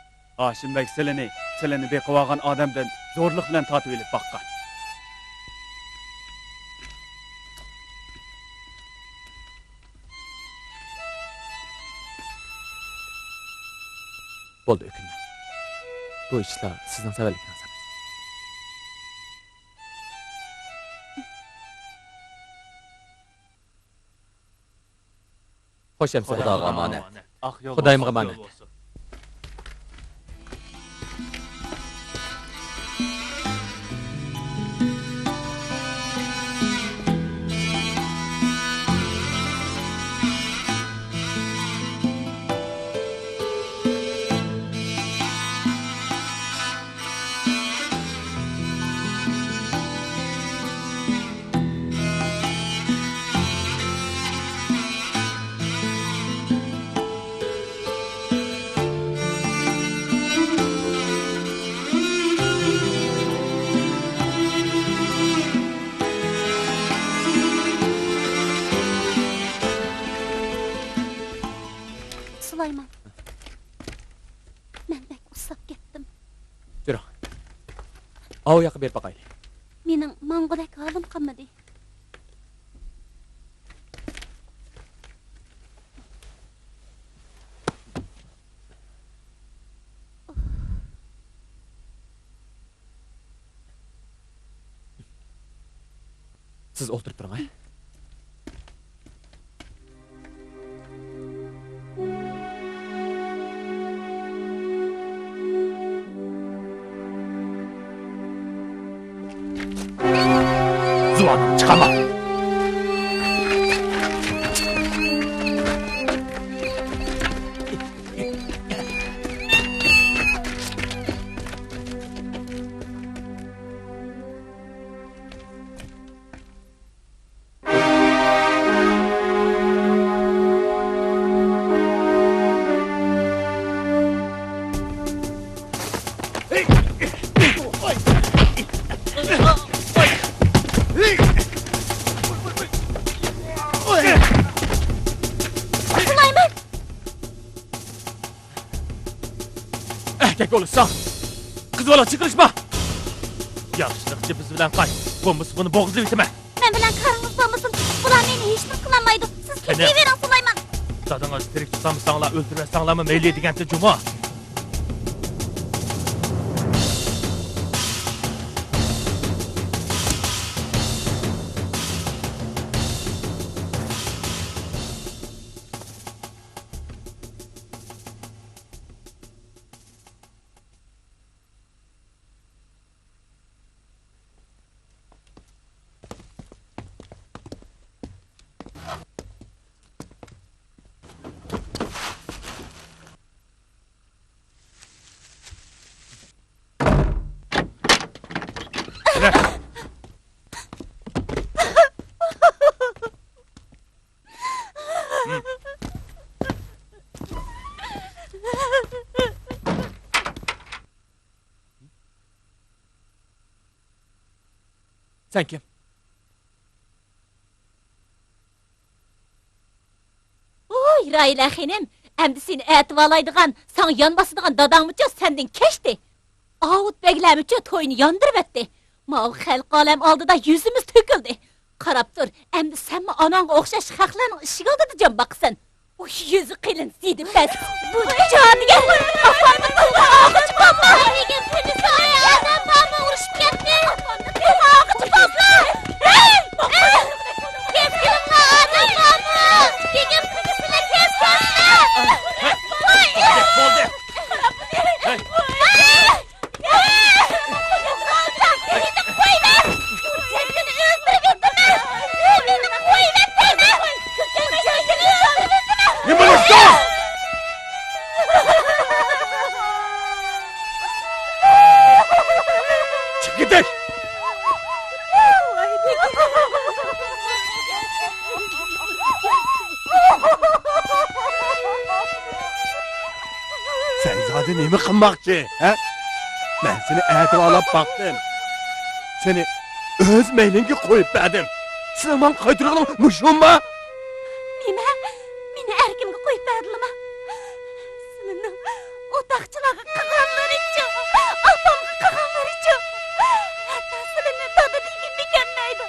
ھاشىم بەگ سىلىنى، سىلىنى بېقىۋالغان ئادەمدىن زورلۇق بىلەن تارتىۋېلىپ باققان. بولدى، ئۆكۈنمەڭ. بۇ ئىشلار سىزنىڭ سەۋەنلىكىڭىز ئەمەس. خوش ئەمىسە. خۇداغا ئامانەت. ئاق يول خۇدايىمغا بولسۇن، ئامانەت. يول بولسۇن. سۇلايمان، مەن بەك ئۇسساپ كەتتىم. يۈرۈڭ. ئاۋۇ ياققا بېرىپ باقايلى. مېنىڭ ماڭغۇدەك ھالىم قالمىدى. سىز ئولتۇرۇپ تۇرۇڭ، ھە؟ زۇۋانىڭنى چىقارما! ئەركەك بولۇشساڭ، قىز بالا چىقىرىشما! ياخشىلىقچە بىز بىلەن قاچ، بولمىسا بۇنى بوغۇزلىۋېتىمەن! مەن بىلەن كارىڭىز بولمىسۇن، بۇلار مېنى ھېچنېمە قىلالمايدۇ. سىز كېتىۋېرىڭ، سۇلايمان. دادىڭىزنى تىرىك تۇتالمىساڭلار، ئۆلتۈرۈۋەتسەڭلارمۇ مەيلى دېگەنتى جۇمۇ. سەن كىم؟ ۋوي، راھىلە خېنىم، ئەمدى سېنى ئەتىۋالايدىغان، ساڭا يان باسىدىغان داداڭمۇچۇ سەندىن كەچتى. ئاۋۇت بەگلەرمۇچۇ توينى ياندۇرۇۋەتتى. ماۋۇ خەلقى ئالەم ئالدىدا يۈزىمىز تۆكۈلدى. قاراپ تۇر، ئەمدى سەنمۇ ئاناڭغا ئوخشاش خەقلەرنىڭ ئىشىك ئالدىدا جان باقىسەن. ئۇ يۈزى قېلىن زىيدىپەس. بۇ جادۇگەر ئاپامنى تۇغما ئاغۇچ بولما. دېگەن پىدىسايە ئادەم بارمۇ ئۇرۇشۇپ كەتتى. ئاپامنى تۇغما ئاغۇچ بولما. كەسكىنىڭلار ئادەم بارمۇ؟ دېگەن پىدىسىنى كەسكىنلەر. بولدى. نېمە بولۇپتۇ؟ چىقىپ كېتىش! سەن زادى نېمە قىلماقچى، ھە؟ مەن سېنى ئەتىۋارلاپ باقتىم. سېنى ئۆز مەيلىڭگە قويۇپ بەردىم. سېنىڭ ماڭا قايتۇرغىنىڭ مۇشۇمۇ؟ نېمە؟ مېنى ئەركىمگە قويۇپ بەردىلىما؟ سىلىنىڭ ئوتاقچىلارغا قىلغانلىرىچۇ؟ ئاپامغا قىلغانلىرىچۇ؟ ھەتتا سىلىنى دادا دېگىنىمۇ كەلمەيدۇ.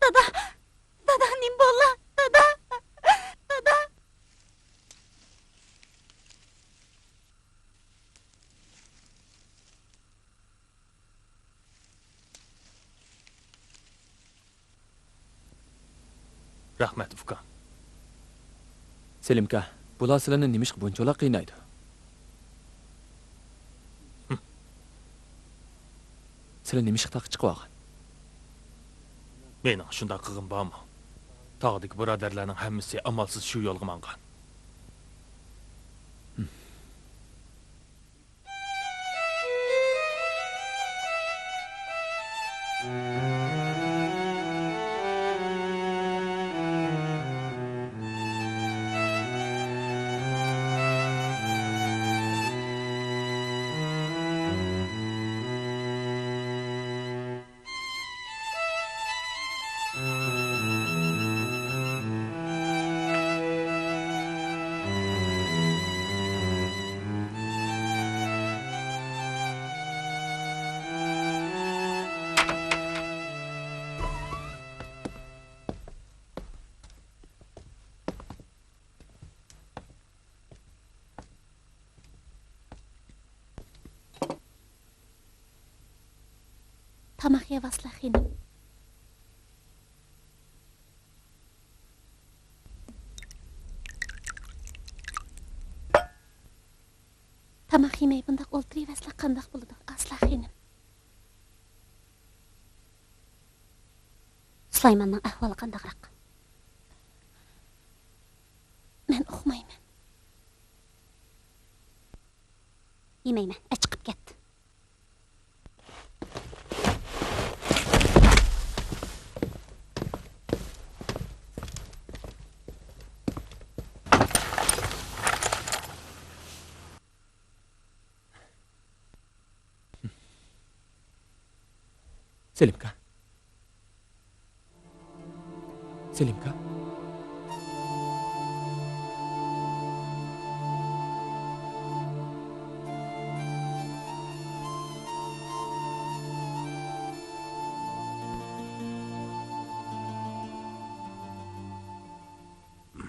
دادا! دادا، نېمە بولدى؟ دادا! دادا! رەھمەت، ئۇكام. سېلىمكا، بۇلار سىلىنى نېمىشقا بۇنچىۋالا قىينايدۇ؟ ھىم. سىلى نېمىشقا تاغقا چىقىۋالغان؟ مېنىڭ شۇنداق قىلغۇم بارمۇ؟ تاغدىكى بۇرادەرلەرنىڭ ھەممىسى ئامالسىز شۇ يولغا ماڭغان. تاماق يەۋالسىلا، خېنىم. تاماق يېمەي بۇنداق ئولتۇرۇۋەرسىلا قانداق بولىدۇ، ئالسىلا، خېنىم. سۇلايماننىڭ ئەھۋالى قانداقراق؟ مەن ئۇقمايمەن. يېمەيمەن، ئەچىقىپ كەتتى. سېلىمكا. سېلىمكا.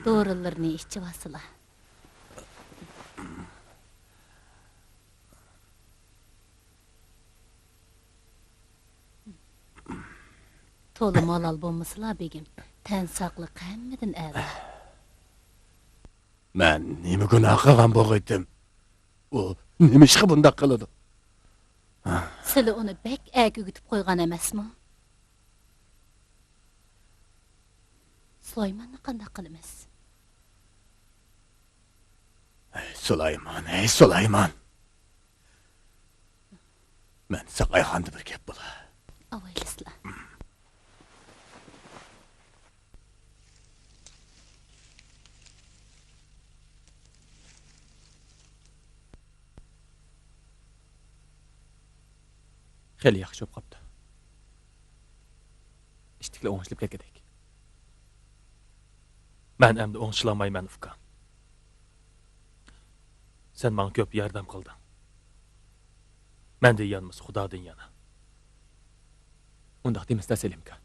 دورىلىرىنى ئىچىۋالسىلا. تولىمۇ ھالال بولمىسىلا، بېگىم. تەن ساقلىق ھەممىدىن ئەلا. مەن نېمە گۇناھ قىلغان بولغىيتتىم؟ ئۇ نېمىشقا بۇنداق قىلىدۇ؟ سىلى ئۇنى بەك ئەركىگە ئۆگىتىپ قويغان ئەمەسمۇ؟ سۇلايماننى قانداق قىلىمىز؟ ھەي سۇلايمان، ھەي سۇلايمان! مەن ساقايخانىدا بىر گەپ بولا. ئاۋايلىسىلا. خېلى ياخشى بولۇپ قاپتۇ. ئىتتىكلا ئوڭشىلىپ كەتكۈدەك. مەن ئەمدى ئوڭشىلالمايمەن، ئۇكام. سەن ماڭا كۆپ ياردەم قىلدىڭ. مەندىن يانمىسا، خۇدادىن يانا. ئۇنداق دېمىسىلە، سېلىمكا.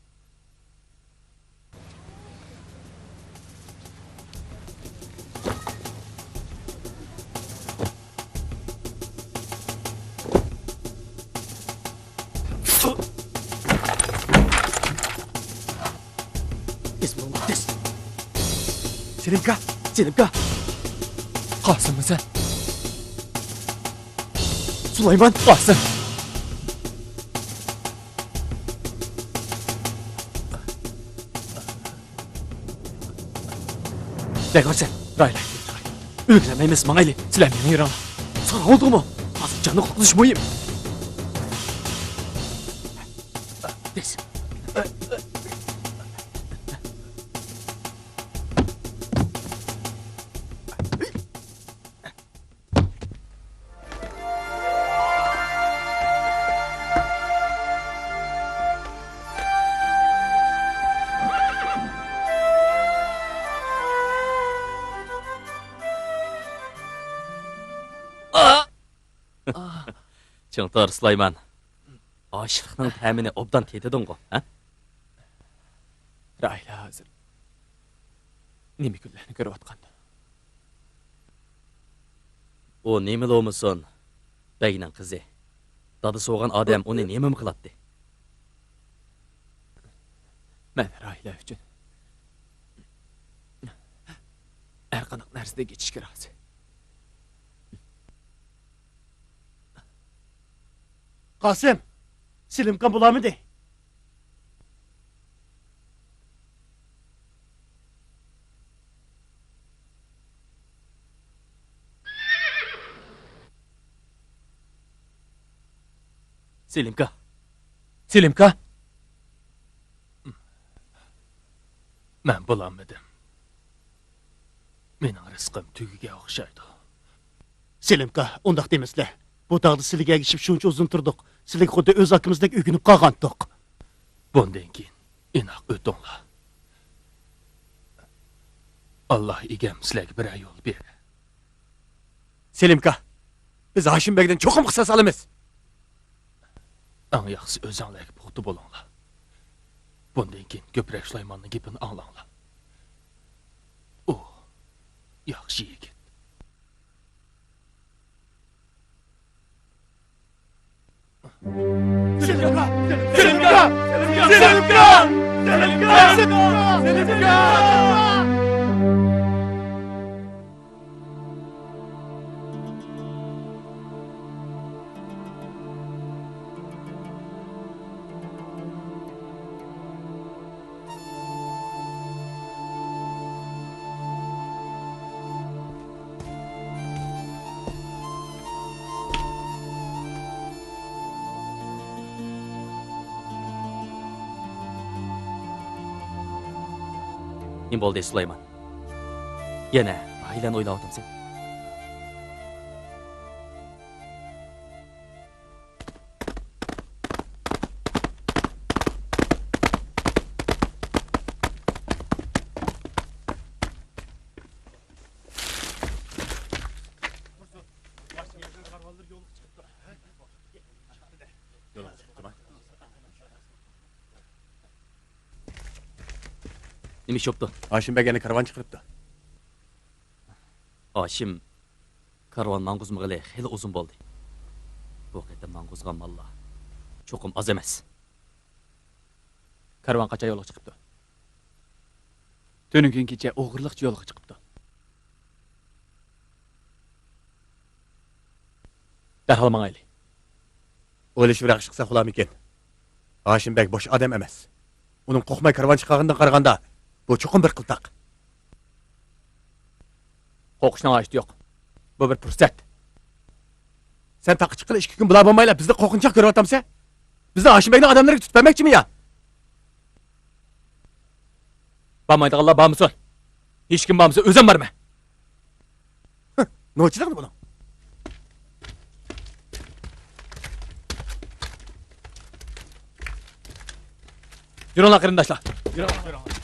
تېز بولۇڭ، تېز. سېلىمكا، سېلىمكا. قاسىممۇ سەن؟ سۇلايمان، قاسىم. بەك ئاچسەن، راھىلە. ئۆلگۈزەلمەيمىز، ماڭايلى. سىلەر مېڭىۋېرىڭلار. ساراڭ بولدىڭمۇ؟ ھازىر جاننى قۇتقۇزۇش مۇھىم. تېز. چىڭ تۇر، سۇلايمان. ئاشلىقنىڭ تەمىنى ئوبدان تېتىدىڭغۇ، ھە؟ راھىلە ھازىر نېمە كۈنلەرنى كۆرۈۋاتقاندۇ؟ ئۇ نېمىلا بولمىسۇن، بەگنىڭ قىزى. دادىسى بولغان ئادەم ئۇنى نېمىمۇ قىلاتتى؟ مەن راھىلە ئۈچۈن ھەر قانداق نەرسىدىن كېچىشكە رازى. قاسىم، سېلىمكام بولالمىدى. سېلىمكا. سېلىمكا. مەن بولالمىدىم. مېنىڭ رىزقىم تۈگىگەن ئوخشايدۇ. سېلىمكا، ئۇنداق دېمەسلە. بۇ تاغدا سىلىگە ئەگىشىپ شۇنچە ئۇزۇن تۇردۇق. سىلىگە خۇددى ئۆز ئاكىمىزدەك ئۆگىنىپ قالغانتۇق. بۇندىن كېيىن ئىناق ئۆتۈڭلار. ئاللا ئىگەم سىلەرگە بىرەر يول بېرەر. سېلىمكا، بىز ھاشىم بەگدىن چوقۇم قىساس ئالىمىز. ئەڭ ياخشىسى ئۆزۈڭلارگە پۇختا بولۇڭلار. بۇندىن كېيىن كۆپرەك سۇلايماننىڭ گېپىنى ئاڭلاڭلار. ئۇ ياخشى يىگىت. سېلىمكا! سېلىمكا! نېمە بولدى، سۇلايمان؟ يەنە راھىلەنى ئويلاۋاتامسەن؟ نېمە ئىش بوپتۇ؟ ھاشىم بەگ يەنە كارۋان چىقىرىپتۇ. ھاشىم كارۋان ماڭغۇزمىغىلى خېلى ئۇزۇن بولدى. بۇ قېتىم ماڭغۇزغان ماللار چوقۇم ئاز ئەمەس. كارۋان قاچان يولغا چىقىپتۇ؟ تۈنۈگۈن كېچە ئوغرىلىقچە يولغا چىقىپتۇ. دەرھال ماڭايلى. ئويلىشىۋېرىپ ئىش قىلساق بولارمىكىن؟ ھاشىم بەگ بوش ئادەم ئەمەس. ئۇنىڭ قورقماي كارۋان چىقارغىنىدىن قارىغاندا، بۇ چوقۇم بىر قىلتاق. قورقۇشنىڭ ھاجىتى يوق. بۇ بىر پۇرسەت. سەن تاغقا چىققىلى ئىككى كۈن بۇلار بولمايلا بىزنى قورقۇنچاق كۆرۈۋاتامسەن؟ بىزنى ھاشىم بەگنىڭ ئادەملىرىگە تۇتۇپ بەرمەكچىمۇ يا؟ بارمايدىغانلار بارمىسۇن. ھېچكىم بارمىسا، ئۆزۈم بارىمەن. نوچىلىقنى بۇنىڭ. يۈرۈڭلار، قېرىنداشلار. يۈرۈڭلار، يۈرۈڭلار.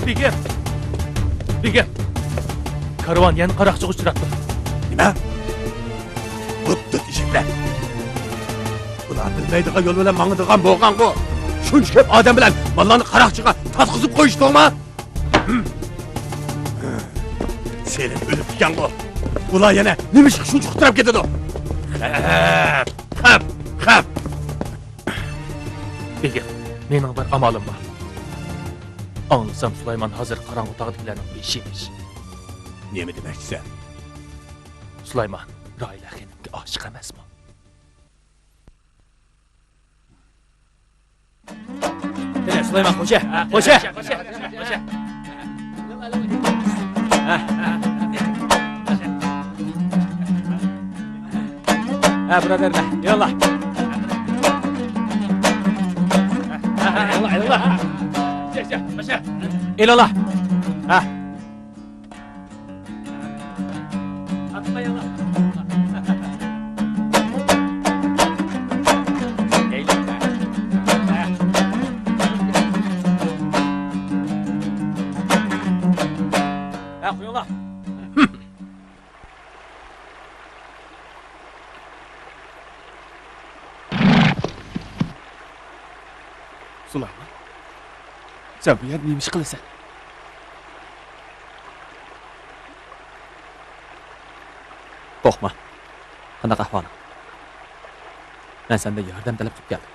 بېگىم! بېگىم! كارۋان يەنە قاراقچىغا ئۇچراپتۇ. نېمە؟ بۇددۇت ئېشەكلەر! بۇلار بىلمەيدىغان يول بىلەن ماڭىدىغان بولغانغۇ. شۇنچە كۆپ ئادەم بىلەن ماللارنى قاراقچىغا تارتقۇزۇپ قويۇشتۇڭما؟ سېلىن ئۆلۈپتىكەنغۇ. ئۇلار يەنە نېمە ئىشقا شۇنچە قۇتراپ كېتىدۇ؟ خەپ، خەپ، خەپ! بېگىم، مېنىڭ بىر ئامالىم بار. ئاڭلىسام، سۇلايمان ھازىر قاراڭغۇ تاغدىكىلەرنىڭ بېشى ئىمىش. نېمە دېمەكچىسەن؟ سۇلايمان راھىلە خېنىمگە ئاشىق ئەمەسمۇ؟ قېنى، سۇلايمان، خوشە، خوشە. ھە، بۇرادەرلەر، ياللا. ياللا، ياللا. ئېلىلا. ھە. سۇلايمان، سەن بۇ يەردە نېمە ئىش قىلىسەن؟ قورقما. قانداق ئەھۋالىڭ؟ مەن سەندىن ياردەم تەلەپ قىلىپ كەلدىم.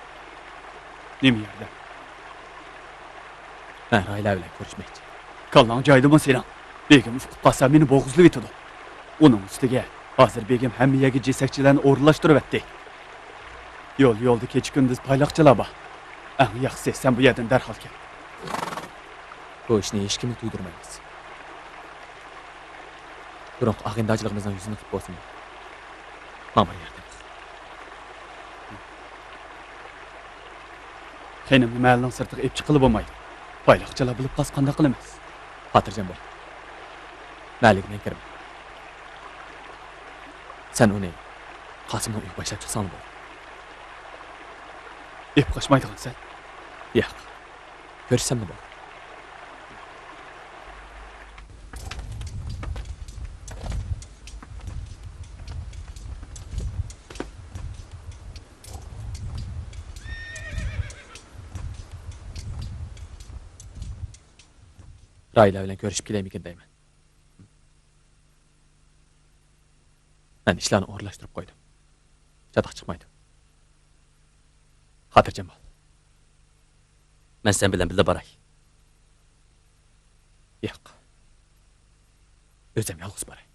نېمە ياردەم؟ مەن راھىلە بىلەن كۆرۈشمەكچى. كاللاڭ جايىدىمۇ سېنىڭ؟ بېگىم ئۇقۇپ قالسا مېنى بوغۇزلىۋېتىدۇ. ئۇنىڭ ئۈستىگە ھازىر بېگىم ھەممە يەرگە جېسەكچىلەرنى ئورۇنلاشتۇرۇۋەتتى. يول-يولدا كېچە-كۈندۈز پايلاقچىلار بار. ئەڭ ياخشىسى سەن بۇ يەردىن دەرھال كەت. بۇ ئىشنى ھېچكىمگە تۇيدۇرمايمىز. بۇرۇنقى ئاغىنىدارچىلىقىمىزنىڭ يۈزىنى قىپ بولسىمۇ، ماڭا بىر ياردەم قىل. خېنىمنى مەھەللىنىڭ سىرتىغا ئېلىپ چىققىلى بولمايدۇ. پايلاقچىلار بىلىپ قالسا قانداق قىلىمىز؟ خاتىرجەم بول. مەھەللىگە مەن كىرىمەن. سەن ئۇنى قاسىمنىڭ ئۆيىگە باشلاپ چىقساڭلا بولدى. ئېلىپ قاچمايدىغانسەن؟ ياق. كۆرۈشسەملا بولدى. راھىلە بىلەن كۆرۈشۈپ كېلەيمىكىن دەيمەن. مەن ئىشلارنى ئورۇنلاشتۇرۇپ قويدۇم. چاتاق چىقمايدۇ. خاتىرجەم بول. مەن سەن بىلەن بىللە باراي. ياق. ئۆزۈم يالغۇز باراي.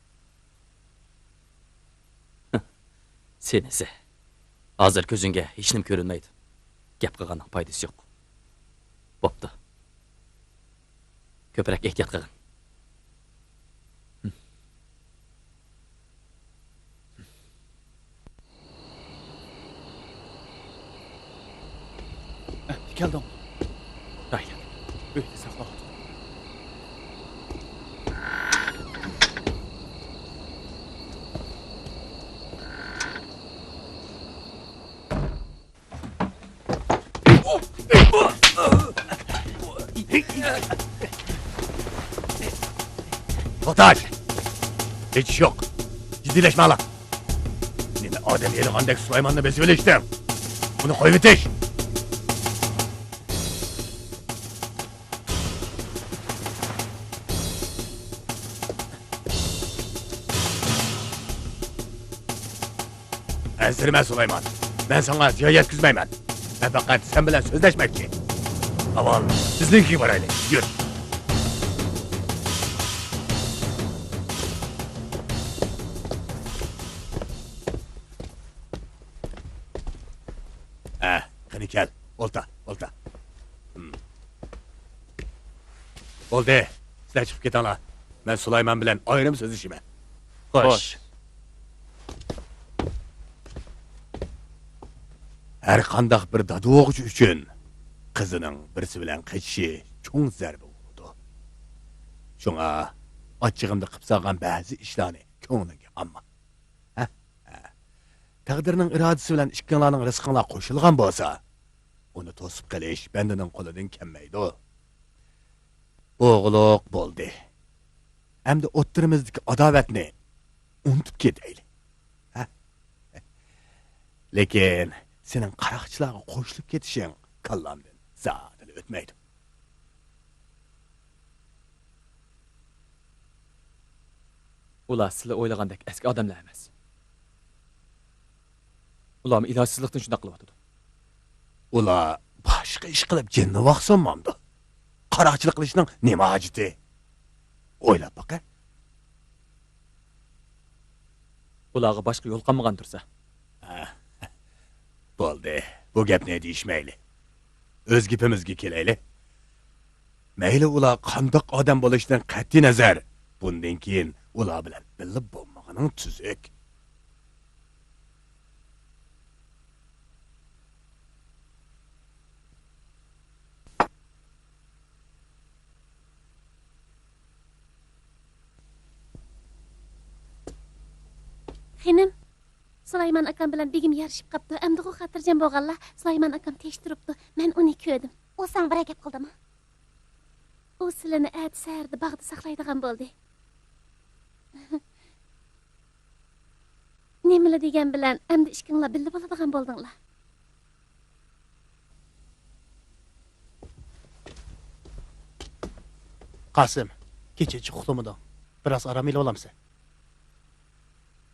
سېنىسى. ھازىر كۆزۈڭگە ھېچنېمە كۆرۈنمەيدۇ. گەپ قىلغاننىڭ پايدىسى يوق. بوپتۇ. كۆپرەك ئېھتىيات قىلغىن. كەلدىڭ. راھىلە، ئۆيدە ساقلاۋاتىدۇ. توختاش! ھېچ ئىش يوق. جىددىيلەشمەڭلار. نېمە ئادەم يەيدىغاندەك سۇلايماننى بېسىۋېلىشتىڭ؟ ئۇنى قويۇۋېتىش! ئەنسىرىمە، سۇلايمان. مەن ساڭا زىيان يەتكۈزمەيمەن. مەن پەقەت سەن بىلەن سۆزلەشمەكچى. ئاۋۋال بىزنىڭكىگە بارايلى. يۈر. ھە، قېنى كەل. ئولتۇر، ئولتۇر. ھىم. بولدى، سىلەر چىقىپ كېتىڭلار. مەن سۇلايمان بىلەن ئايرىم سۆزلىشىمەن. خوش. ھەر قانداق بىر دادا بوغۇچى ئۈچۈن قىزىنىڭ بىرسى بىلەن قېچىشى چوڭ زەربە بولىدۇ. شۇڭا ئاچچىقىمدا قىلىپ سالغان بەزى ئىشلارنى كۆڭلۈڭگە ئالما. ھە؟ ھە. تەقدىرنىڭ ئىرادىسى بىلەن ئىككىڭلارنىڭ رىزقىڭلار قوشۇلغان بولسا، ئۇنى توسۇپ قېلىش بەندىنىڭ قولىدىن كەلمەيدۇ. بولغۇلۇق بولدى. ئەمدى ئوتتۇرىمىزدىكى ئاداۋەتنى ئۇنتۇپ كېتەيلى. ھە؟ لېكىن سېنىڭ قاراقچىلارغا قوشۇلۇپ كېتىشىڭ كاللامدىن زادىلا ئۆتمەيدۇ. ئۇلار سىلەر ئويلىغاندەك ئەسكى ئادەملەر ئەمەس. ئۇلارمۇ ئىلاجسىزلىقتىن شۇنداق قىلىۋاتىدۇ. ئۇلار باشقا ئىش قىلىپ جېنىنى باقسۇن مامدۇ؟ قاراقچىلىق قىلىشنىڭ نېمە ھاجىتى؟ ئويلاپ باقە. ئۇلارغا باشقا يول قالمىغان تۇرسا. ھە، بولدى، بۇ گەپنى دېيىشمەيلى. ئۆز گېپىمىزگە كېلەيلى. مەيلى ئۇلار قانداق ئادەم بولۇشىدىن قەتئىينەزەر، بۇندىن كېيىن ئۇلار بىلەن بىللە بولمىغىنىڭ تۈزۈك. خېنىم، سۇلايمان ئاكام بىلەن بېگىم يارىشىپ قاپتۇ. ئەمدىغۇ خاتىرجەم بولغانلا، سۇلايمان ئاكام تېش تۇرۇپتۇ. مەن ئۇنى كۆردۈم. ئۇ ساڭا بىرەر گەپ قىلدىمۇ؟ ئۇ سىلىنى ئەتە سەھەردە باغدا ساقلايدىغان بولدى. نېمىلا دېگەن بىلەن، ئەمدى ئىككىڭلار بىللە بولىدىغان بولدۇڭلار. قاسىم، كېچە جىق ئۇخلىمىدىڭ. بىراز ئارام ئېلىۋالامسەن؟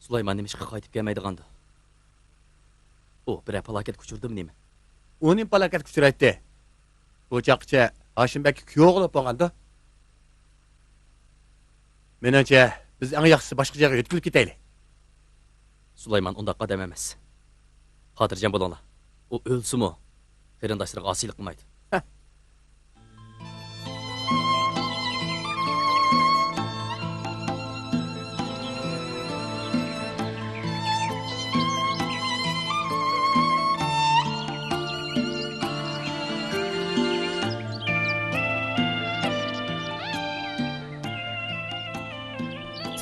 سۇلايمان نېمىشقا قايتىپ كەلمەيدىغاندۇ؟ ئۇ بىرەر پالاكەتكە ئۇچرىدىمۇ نېمە؟ ئۇ نېمە پالاكەتكە ئۇچرايتتى؟ بۇ چاغقىچە ھاشىم بەگكە كۈيەۋ بولۇپ بولغاندۇ؟ مېنىڭچە، بىز ئەڭ ياخشىسى باشقا جايغا يۆتكىلىپ كېتەيلى. سۇلايمان ئۇنداق ئادەم ئەمەس. خاتىرجەم بولۇڭلار. ئۇ ئۆلسىمۇ، قېرىنداشلىرىغا ئاسىيلىق قىلمايدۇ. ھە.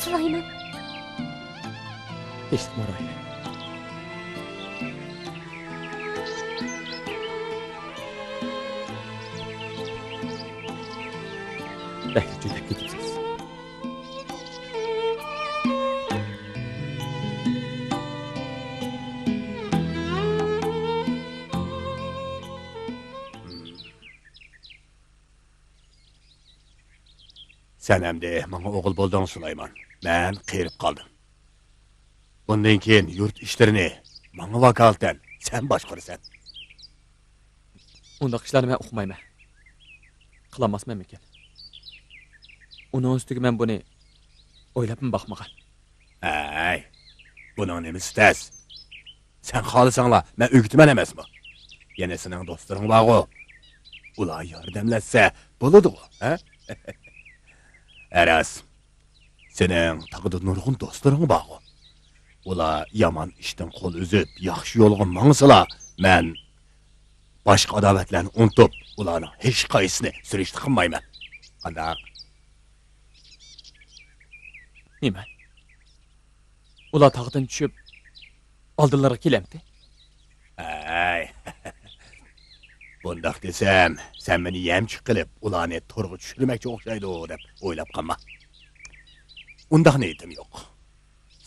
سۇلايمان. تىنچلىق مارايلى. بەك جۈدەپ كېتىپسىز. سەن ئەمدى ماڭا ئوغۇل بولدۇڭ، سۇلايمان. مەن قېرىپ قالدىم. بۇندىن كېيىن يۇرت ئىشلىرىنى ماڭا ۋاكالىتەن سەن باشقۇرىسەن. ئۇنداق ئىشلارنى مەن ئۇقمايمەن. قىلالماسمەنمىكىن؟ ئۇنىڭ ئۈستىگە مەن بۇنى ئويلاپمۇ باقمىغان. ھەي، بۇنىڭ نېمىسى تەس؟ سەن خالىساڭلا مەن ئۆگىتىمەن ئەمەسمۇ؟ يەنە سېنىڭ دوستلىرىڭ بارغۇ؟ ئۇلار ياردەملەشسە بولىدىغۇ، ھە؟ ھە راست. سېنىڭ تاغدا نۇرغۇن دوستلىرىڭ بارغۇ؟ ئۇلار يامان ئىشتىن قول ئۈزۈپ، ياخشى يولغا ماڭسىلا، مەن باشقا ئاداۋەتلەرنى ئۇنتۇپ، ئۇلارنىڭ ھېچقايسىسىنى سۈرۈشتە قىلمايمەن. قانداق؟ نېمە؟ ئۇلار تاغدىن چۈشۈپ، ئالدىلىرىغا كېلەمتى؟ ھەي، بۇنداق دېسەم، سەن مېنى يەمچۈك قىلىپ، ئۇلارنى تورغا چۈشۈرمەكچى ئوخشايدۇ دەپ ئويلاپ قالما. ئۇنداق نىيىتىم يوق.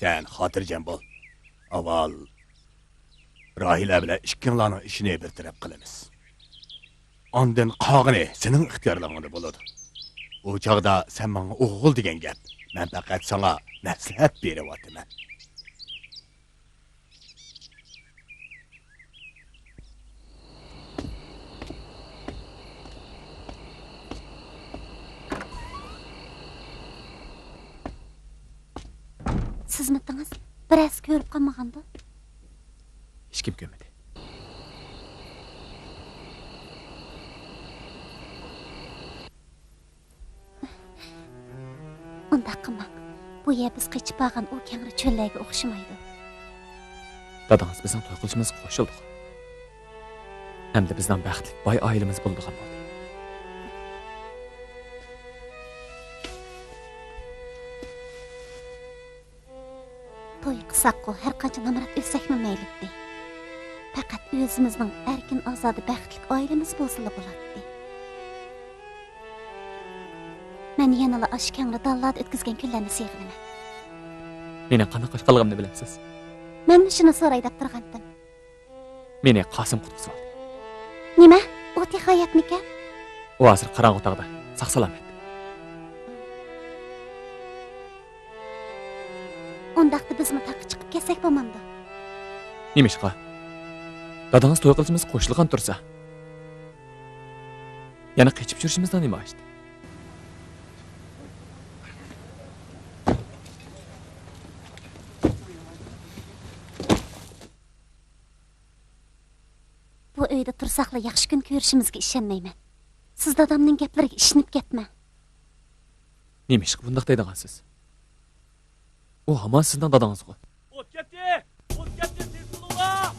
سەن خاتىرجەم بول. ئاۋۋال راھىلە بىلەن ئىككىڭلارنىڭ ئىشىنى بىر تەرەپ قىلىمىز. ئاندىن قالغىنى سېنىڭ ئىختىيارلىقىڭدا بولىدۇ. ئۇ چاغدا سەن ماڭا ئوغۇل دېگەن گەپ. مەن پەقەت ساڭا مەسلىھەت بېرىۋاتىمەن. سىزمىتىڭىز؟ بىرەرسى كۆرۈپ قالمىغاندۇ؟ ھېچكىم كۆرمىدى. ئۇنداق قىلماڭ. بۇ يەر بىز قېچىپ بارغان ئۇ كەڭرى چۆللەرگە ئوخشىمايدۇ. دادىڭىز بىزنىڭ توي قىلىشىمىزغا قوشۇلدىغان. ئەمدى بىزنىڭ بەختلىك باي ئائىلىمىز بولىدىغان بولدى. توي قىلساققۇ، ھەر قانچە نامرات ئۆلسەكمۇ مەيلىتتى. پەقەت ئۆزىمىزنىڭ ئەركىن، ئازادە، بەختلىك ئائىلىمىز بولسىلا بولاتتى. مەن يەنىلا ئاشۇ كەڭرى داللاردا ئۆتكۈزگەن كۈنلەرنى سېغىنىمەن. مېنىڭ قانداق قاچقانلىقىمنى بىلەمسىز؟ مەنمۇ شۇنى سوراي دەپ تۇرغانتىم. مېنى قاسىم قۇتقۇزۇۋالدى. نېمە؟ ئۇ تېخى ھاياتمىكەن؟ ئۇ ھازىر قاراڭغۇ تاغدا، ساق-سالامەت. ئۇنداقتا بىزمۇ تاغقا چىقىپ كەتسەك بولمامدۇ؟ نېمىشقا؟ دادىڭىز توي قىلىشىمىزغا قوشۇلغان تۇرسا، يەنە قېچىپ يۈرۈشىمىزنىڭ نېمە ھاجىتى؟ بۇ ئۆيدە تۇرساقلا ياخشى كۈن كۆرۈشىمىزگە ئىشەنمەيمەن. سىز دادامنىڭ گەپلىرىگە ئىشىنىپ كەتمەڭ. نېمىشقا بۇنداق دەيدىغانسىز؟ ئۇ ھامان سىزنىڭ دادىڭىزغۇ. ئوت كەتتى! ئوت كەتتى! تېز بولۇڭلار!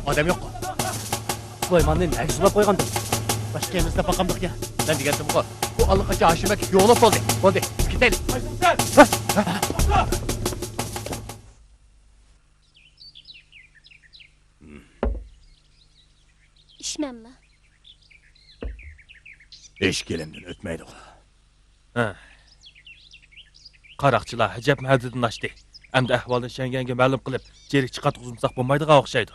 ئادەم يوققۇ. سۇلايماننى نەگە سولاپ قويغاندۇ؟ باشقا يەرمىزدە باقامدۇق يا. مەن دېگەندىمغۇ، ئۇ ئاللىقاچان ھاشىم ئاكا يوقلاپ بولدى. بولدى، بىز كېتەيلى. قايسىڭ سەن؟ ھە؟ توختا! ئىشمەنلا. ئىش گېلىمدىن ئۆتمەيدىغۇ. ھە. قاراقچىلار ھەجەپ مەھەللىدىن ئاشتى. ئەمدى ئەھۋالنى شەڭگەنگە مەلۇم قىلىپ، چىرىك چىقارتقۇزمىساق بولمايدىغان ئوخشايدۇ.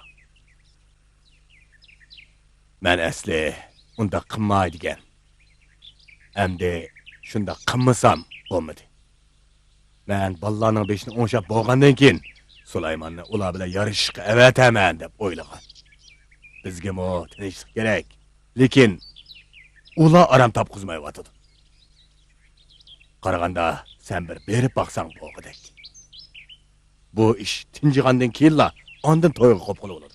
مەن ئەسلى ئۇنداق قىلماي دېگەن. ئەمدى شۇنداق قىلمىسام بولمىدى. مەن بالىلارنىڭ بېشىنى ئوڭشاپ بولغاندىن كېيىن، سۇلايماننى ئۇلار بىلەن يارىشىشقا ئەۋەتەمەن دەپ ئويلىغان. بىزگىمۇ تىنچلىق كېرەك، لېكىن ئۇلار ئارام تاپقۇزمايۋاتىدۇ. قارىغاندا، سەن بىر بېرىپ باقساڭ بولغۇدەك. بۇ ئىش تىنجىغاندىن كېيىنلا ئاندىن تويغا قوپقىلى بولىدۇ.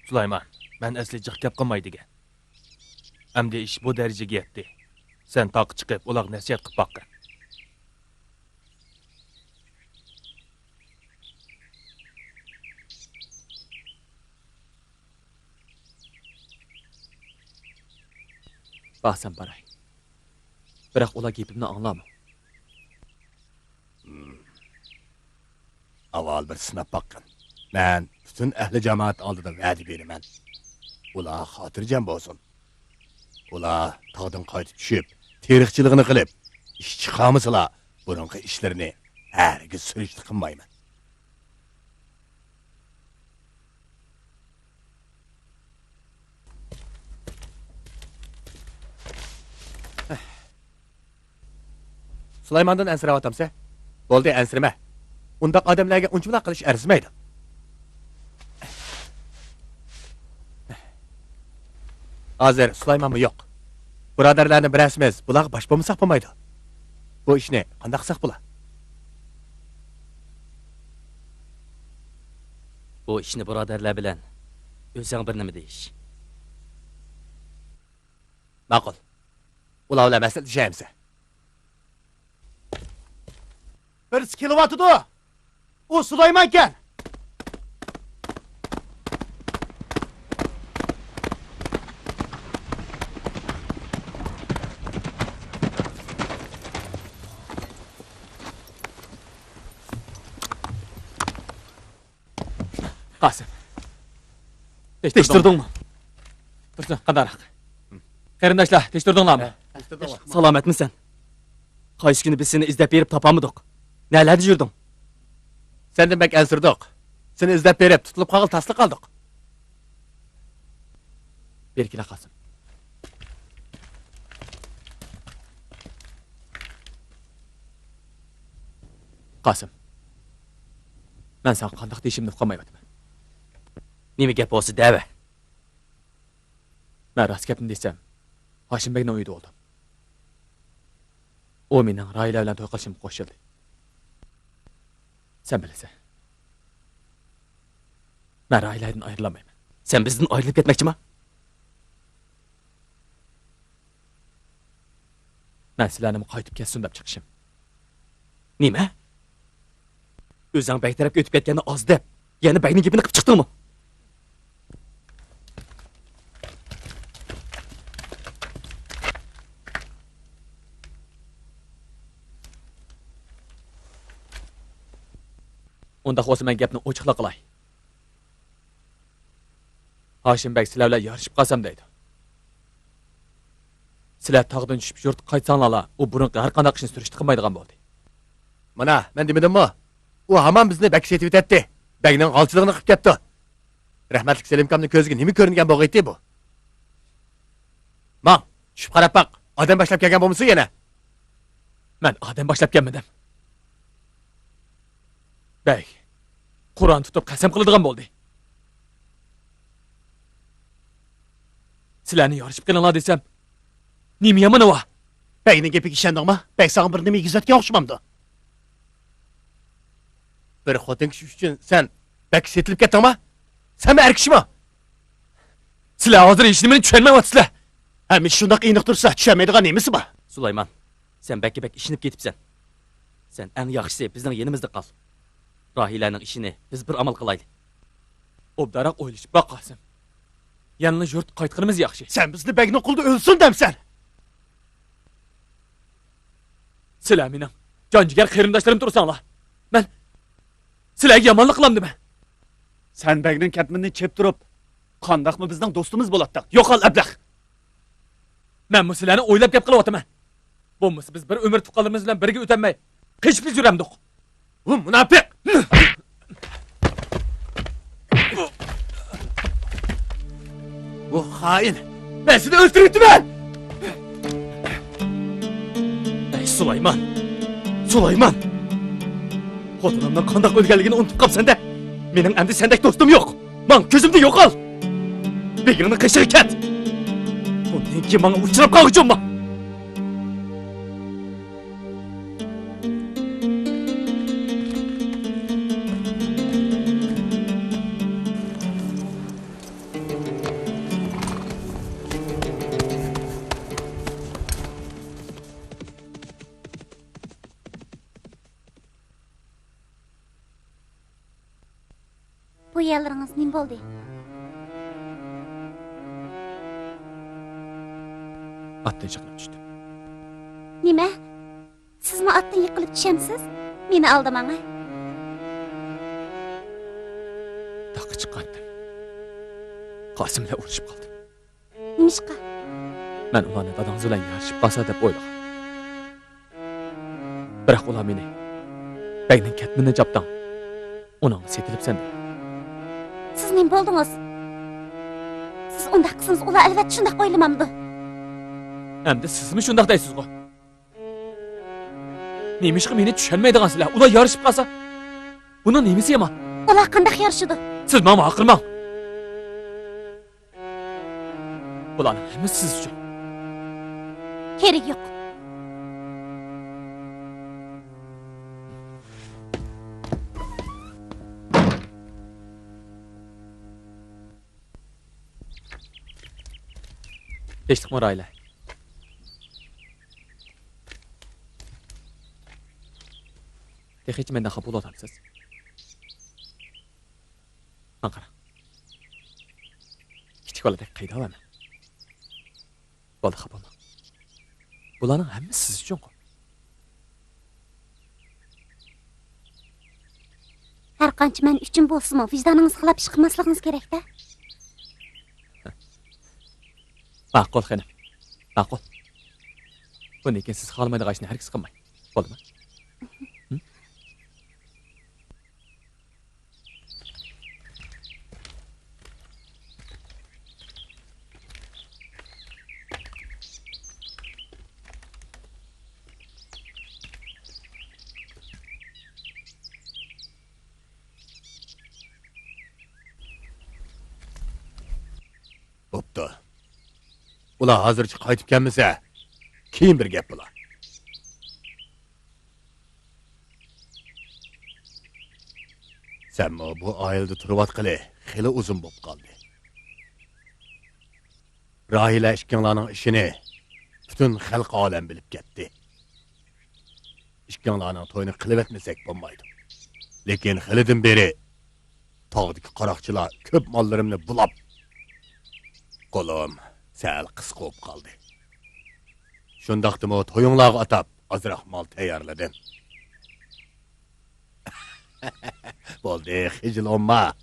سۇلايمان، مەن ئەسلى جىق گەپ قىلماي دېگەن. ئەمدى ئىش بۇ دەرىجىگە يەتتى. سەن تاغقا چىقىپ، ئۇلارغا نەسىھەت قىلىپ باققىن. بارسام باراي. بىراق ئۇلار گېپىمنى ئاڭلارمۇ؟ ئاۋۋال بىر سىناپ باققىن. مەن پۈتۈن ئەھلى جامائەت ئالدىدا ۋەدە بېرىمەن. ئۇلار خاتىرجەم بولسۇن. ئۇلار تاغدىن قايتا چۈشۈپ، تېرىقچىلىقىنى قىلىپ، ئىش چىقارمىسىلا، بۇرۇنقى ئىشلىرىنى ھەرگىز سۈرۈشتە قىلمايمەن. سۇلايماندىن ئەنسىرەۋاتامسەن؟ بولدى، ئەنسىرىمە. ئۇنداق ئادەملەرگە ئۇنچىۋالا قىلىش ئەرزىمەيدۇ. ھازىر سۇلايمانمۇ يوق. بۇرادەرلەرنىڭ بىرەرسىمىز بۇلارغا باش بولمىساق بولمايدۇ. بۇ ئىشنى قانداق قىلساق بولا؟ بۇ ئىشنى بۇرادەرلەر بىلەن ئۆزۈڭ بىر نېمە دېيىش. ماقۇل. ئۇلار بىلەن مەسلىھەتلىشەيمىز. بىرسى كېلىۋاتىدۇ. ئۇ سۇلايمانكەن. قاسىم. تېشتۈردۈڭمۇ؟ تۇرسۇن، قانداقراق؟ قېرىنداشلار، تېشتۈردۈڭلارمۇ؟ سالامەتمىسەن؟ قايسى كۈنى بىز سېنى ئىزدەپ بېرىپ تاپالمىدۇق؟ نەلەردە يۈردۈڭ؟ سەندىن بەك ئەنسىرىدۇق. سېنى ئىزدەپ بېرىپ، تۇتۇلۇپ قالغىلى تاسلا قالدۇق. بېرى كېلە، قاسىم. قاسىم، مەن ساڭا قانداق دېيىشىمنى ئۇقالمايۋاتىمەن. نېمە گەپ بولسا دەۋە. مەن راست گەپنى دېسەم، ھاشىم بەگنىڭ ئۆيىدە بولدۇم. ئۇ مېنىڭ راھىلە بىلەن توي قىلىشىمغا قوشۇلدى. سەن بىلىسەن، مەن راھىلەدىن ئايرىلالمايمەن. سەن بىزدىن ئايرىلىپ كەتمەكچىما؟ مەن سىلەرنىمۇ قايتىپ كەتسۇن دەپ چىقىشىم. نېمە؟ ئۆزۈڭ بەگ تەرەپكە ئۆتۈپ كەتكەننى ئاز دەپ، يەنە بەگنىڭ گېپىنى قىلىپ چىقتىڭمۇ؟ ئۇنداق بولسا مەن گەپنى ئوچۇقلا قىلاي. ھاشىم بەگ سىلەر بىلەن يارىشىپ قالسام دەيدۇ. سىلەر تاغدىن چۈشۈپ يۇرتقا قايتساڭلارلا، ئۇ بۇرۇنقى ھەر قانداق ئىشنى سۈرۈشتە قىلمايدىغان بولدى. مانا، مەن دېمىدىممۇ؟ ئۇ ھامان بىزنى بەگكە سېتىۋېتەتتى. بەگنىڭ غالچىلىقىنى قىلىپ كەپتۇ. رەھمەتلىك سېلىمكامنىڭ كۆزىگە نېمە كۆرۈنگەن بولغىيتتى بۇ؟ ماڭ، چۈشۈپ قاراپ باق، ئادەم باشلاپ كەلگەن بولمىسۇن يەنە؟ مەن ئادەم باشلاپ كەلمىدىم. بەگ قۇرئان تۇتۇپ قەسەم قىلىدىغان بولدى. سىلەرنى يارىشىپ قېلىڭلار دېسەم، نېمە يامان ھاۋا؟ بەگنىڭ گېپىگە ئىشەندىڭمۇ؟ بەگ ساڭا بىر نېمە يېگۈزۈۋەتكەن ئوخشىمامدۇ؟ بىر خوتۇن كىشى ئۈچۈن سەن بەگكە سېتىلىپ كەتتىڭما؟ سەنمۇ ئەر كىشىمۇ؟ سىلەر ھازىر ھېچنېمىنى چۈشەنمەيۋاتىسىلەر. ھەممە ئىش شۇنداق ئېنىق تۇرسا، چۈشەنمەيدىغان نېمىسى بار؟ سۇلايمان، سەن بەگكە بەك ئىشىنىپ كېتىپسەن. سەن ئەڭ ياخشىسى بىزنىڭ يېنىمىزدا قال. راھىلەنىڭ ئىشىنى بىز بىر ئامال قىلايلى. ئوبدانراق ئويلىشىپ باق، قاسىم. يەنىلا يۇرتقا قايتقىنىمىز ياخشى. سەن بىزنى بەگنىڭ قولىدا ئۆلسۇن دەمسەن؟ سىلەر مېنىڭ جان جىگەر قېرىنداشلىرىم تۇرساڭلار، مەن سىلەرگە يامانلىق قىلامدىمەن؟ سەن بەگنىڭ كەتمىنىنى چېپ تۇرۇپ، قانداقمۇ بىزنىڭ دوستىمىز بولاتتىڭ؟ يوقال، ئەبلەخ! مەنمۇ سىلەرنى ئويلاپ گەپ قىلىۋاتىمەن. بولمىسا بىز بىر ئۆمۈر تۇغقانلىرىمىز بىلەن بىرگە ئۆتەلمەي، قېچىپلا يۈرەمدۇق. بۇ مۇناپىق! بۇ خائىن! مەن سېنى ئۆلتۈرۈۋېتىمەن! ئەي سۇلايمان! سۇلايمان! خوتۇنۇمنىڭ قانداق ئۆلگەنلىكىنى ئۇنتۇپ قاپسەن-دە! مېنىڭ ئەمدى سەندەك دوستۇم يوق! ماڭ، كۆزۈمدىن يوقال! بېگىڭنىڭ قېشىغا كەت! بۇندىن كېيىن ماڭا ئۇچراپ قالغۇچە بولما! بۇ يەرلىرىڭىز نېمە بولدى؟ ئاتتىن يىقىلىپ چۈشتۈم. نېمە؟ سىزمۇ ئاتتىن يىقىلىپ چۈشەمسىز؟ مېنى ئالدىماڭ ھە. تاغقا چىققانتىم. قاسىم بىلەن ئۇرۇشۇپ قالدىم. نېمىشقا؟ مەن ئۇلارنى داداڭىز بىلەن يارىشىپ قالسا دەپ ئويلىغان. بىراق ئۇلار مېنى بەگنىڭ كەتمىنىنى چاپتىڭ، ئۇنىڭغا سېتىلىپسەن دېدى. سىز نېمە بولدىڭىز؟ سىز ئۇنداق قىلسىڭىز، ئۇلار ئەلۋەتتە شۇنداق ئويلىمامدۇ؟ ئەمدى سىزمۇ شۇنداق دەيسىزغۇ؟ نېمىشقا مېنى چۈشەنمەيدىغانسىلەر؟ ئۇلار يارىشىپ قالسا، بۇنىڭ نېمىسى يامان؟ ئۇلار قانداق يارىشىدۇ؟ سىز ماڭا ۋارقىرىماڭ. بۇلارنىڭ ھەممىسى سىز ئۈچۈن. كېرىكى يوق. تىنچلىقمۇ راھىلە؟ تېخىچە مەندىن خاپا بولۇۋاتامسىز؟ ماڭا قاراڭ. كىچىك بالىدەك قەيداۋەرمەڭ. بولدى، خاپا بولماڭ. بۇلارنىڭ ھەممىسى سىز ئۈچۈنغۇ. ھەرقانچە مەن ئۈچۈن بولسىمۇ، ۋىجدانىڭىزغا خىلاپ ئىش قىلماسلىقىڭىز كېرەك-دە. ماقۇل، خېنىم. ماقۇل. بۇندىن كېيىن سىز خالىمايدىغان ئىشنى ھەرگىز قىلماڭ. بولدىمۇ؟ بوپتۇ. ئۇلار ھازىرچە قايتىپ كەلمىسە، كېيىن بىر گەپ بولا. سەنمۇ بۇ ئائىلىدە تۇرۇۋاتقىلى خېلى ئۇزۇن بولۇپ قالدى. راھىلە ئىككىڭلارنىڭ ئىشىنى پۈتۈن خەلقى ئالەم بىلىپ كەتتى. ئىككىڭلارنىڭ تويىنى قىلىۋەتمىسەك بولمايدۇ. لېكىن خېلىدىن بېرى تاغدىكى قاراقچىلار كۆپ ماللىرىمنى بۇلاپ، قولۇم سەل قىسقا بولۇپ قالدى. شۇنداقتىمۇ تويۇڭلارغا ئاتاپ ئازراق مال تەييارلىدىم. بولدى، خىجىل بولما.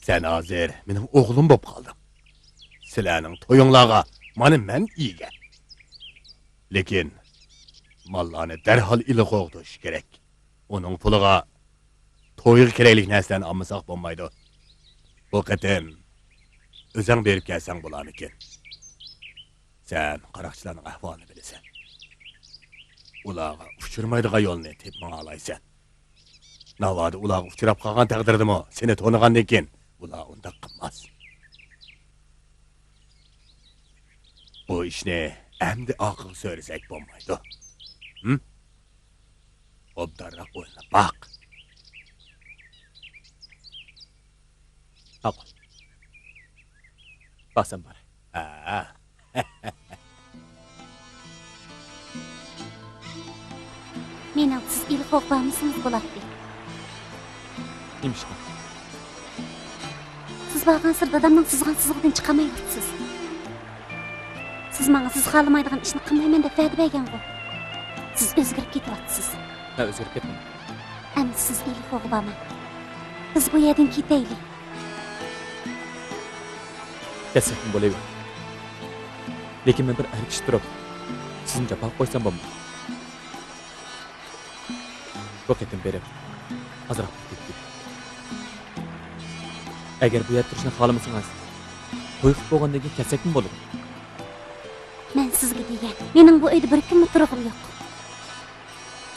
سەن ھازىر مېنىڭ ئوغلۇم بولۇپ قالدىڭ. سىلەرنىڭ تويۇڭلارغا مانا مەن ئىگە. لېكىن ماللارنى دەرھال ئىلغا ئوغدۇرۇش كېرەك. ئۇنىڭ پۇلىغا تويغا كېرەكلىك نەرسىلەرنى ئالمىساق بولمايدۇ. بۇ قېتىم ئۆزۈڭ بېرىپ كەلسەڭ بولارمىكىن؟ سەن قاراقچىلارنىڭ ئەھۋالىنى بىلىسەن. ئۇلارغا ئۇچرىمايدىغان يولنى تېپىپ ماڭالايسەن. ناۋادا ئۇلارغا ئۇچراپ قالغان تەقدىردىمۇ سېنى تونۇغاندىن كېيىن ئۇلار ئۇنداق قىلماس. بۇ ئىشنى ئەمدى ئاقىلغا سۆرىسەك بولمايدۇ. ھىم؟ ئوبدانراق ئويلىنىپ باق. ماقۇل. بارسام بار. ھە. مېنىڭ سىز ئىلغا بارمىسىڭىز بولاتتى. نېمىشقا؟ سىز بارغانسېرى دادامنىڭ سىزغان سىزىقىدىن چىقالمايۋاتىسىز. سىز ماڭا سىز خالىمايدىغان ئىشنى قىلمايمەن دەپ ۋەدە بەرگەنغۇ. سىز ئۆزگىرىپ كېتىۋاتىسىز. مەن ئۆزگىرىپ كەتمىدىم. ئەمدى سىز ئىلغا بارماڭ. بىز بۇ يەردىن كېتەيلى. كەتسەكمۇ بولۇۋېرىڭ. لېكىن مەن بىر ئەر كىشى تۇرۇپ، سىزنى جاپاغا قويسام بولمايدۇ. بۇ قېتىم بېرىپ، ئازراق ۋاقىت ئۆتكۈزۈپ. ئەگەر بۇ يەردە تۇرۇشنى خالىمىسىڭىز، توي قىلىپ بولغاندىن كېيىن كەتسەكمۇ بولىدۇ. مەن سىزگە دېگەن، مېنىڭ بۇ ئۆيدە بىر كۈنمۇ تۇرغۇم يوق.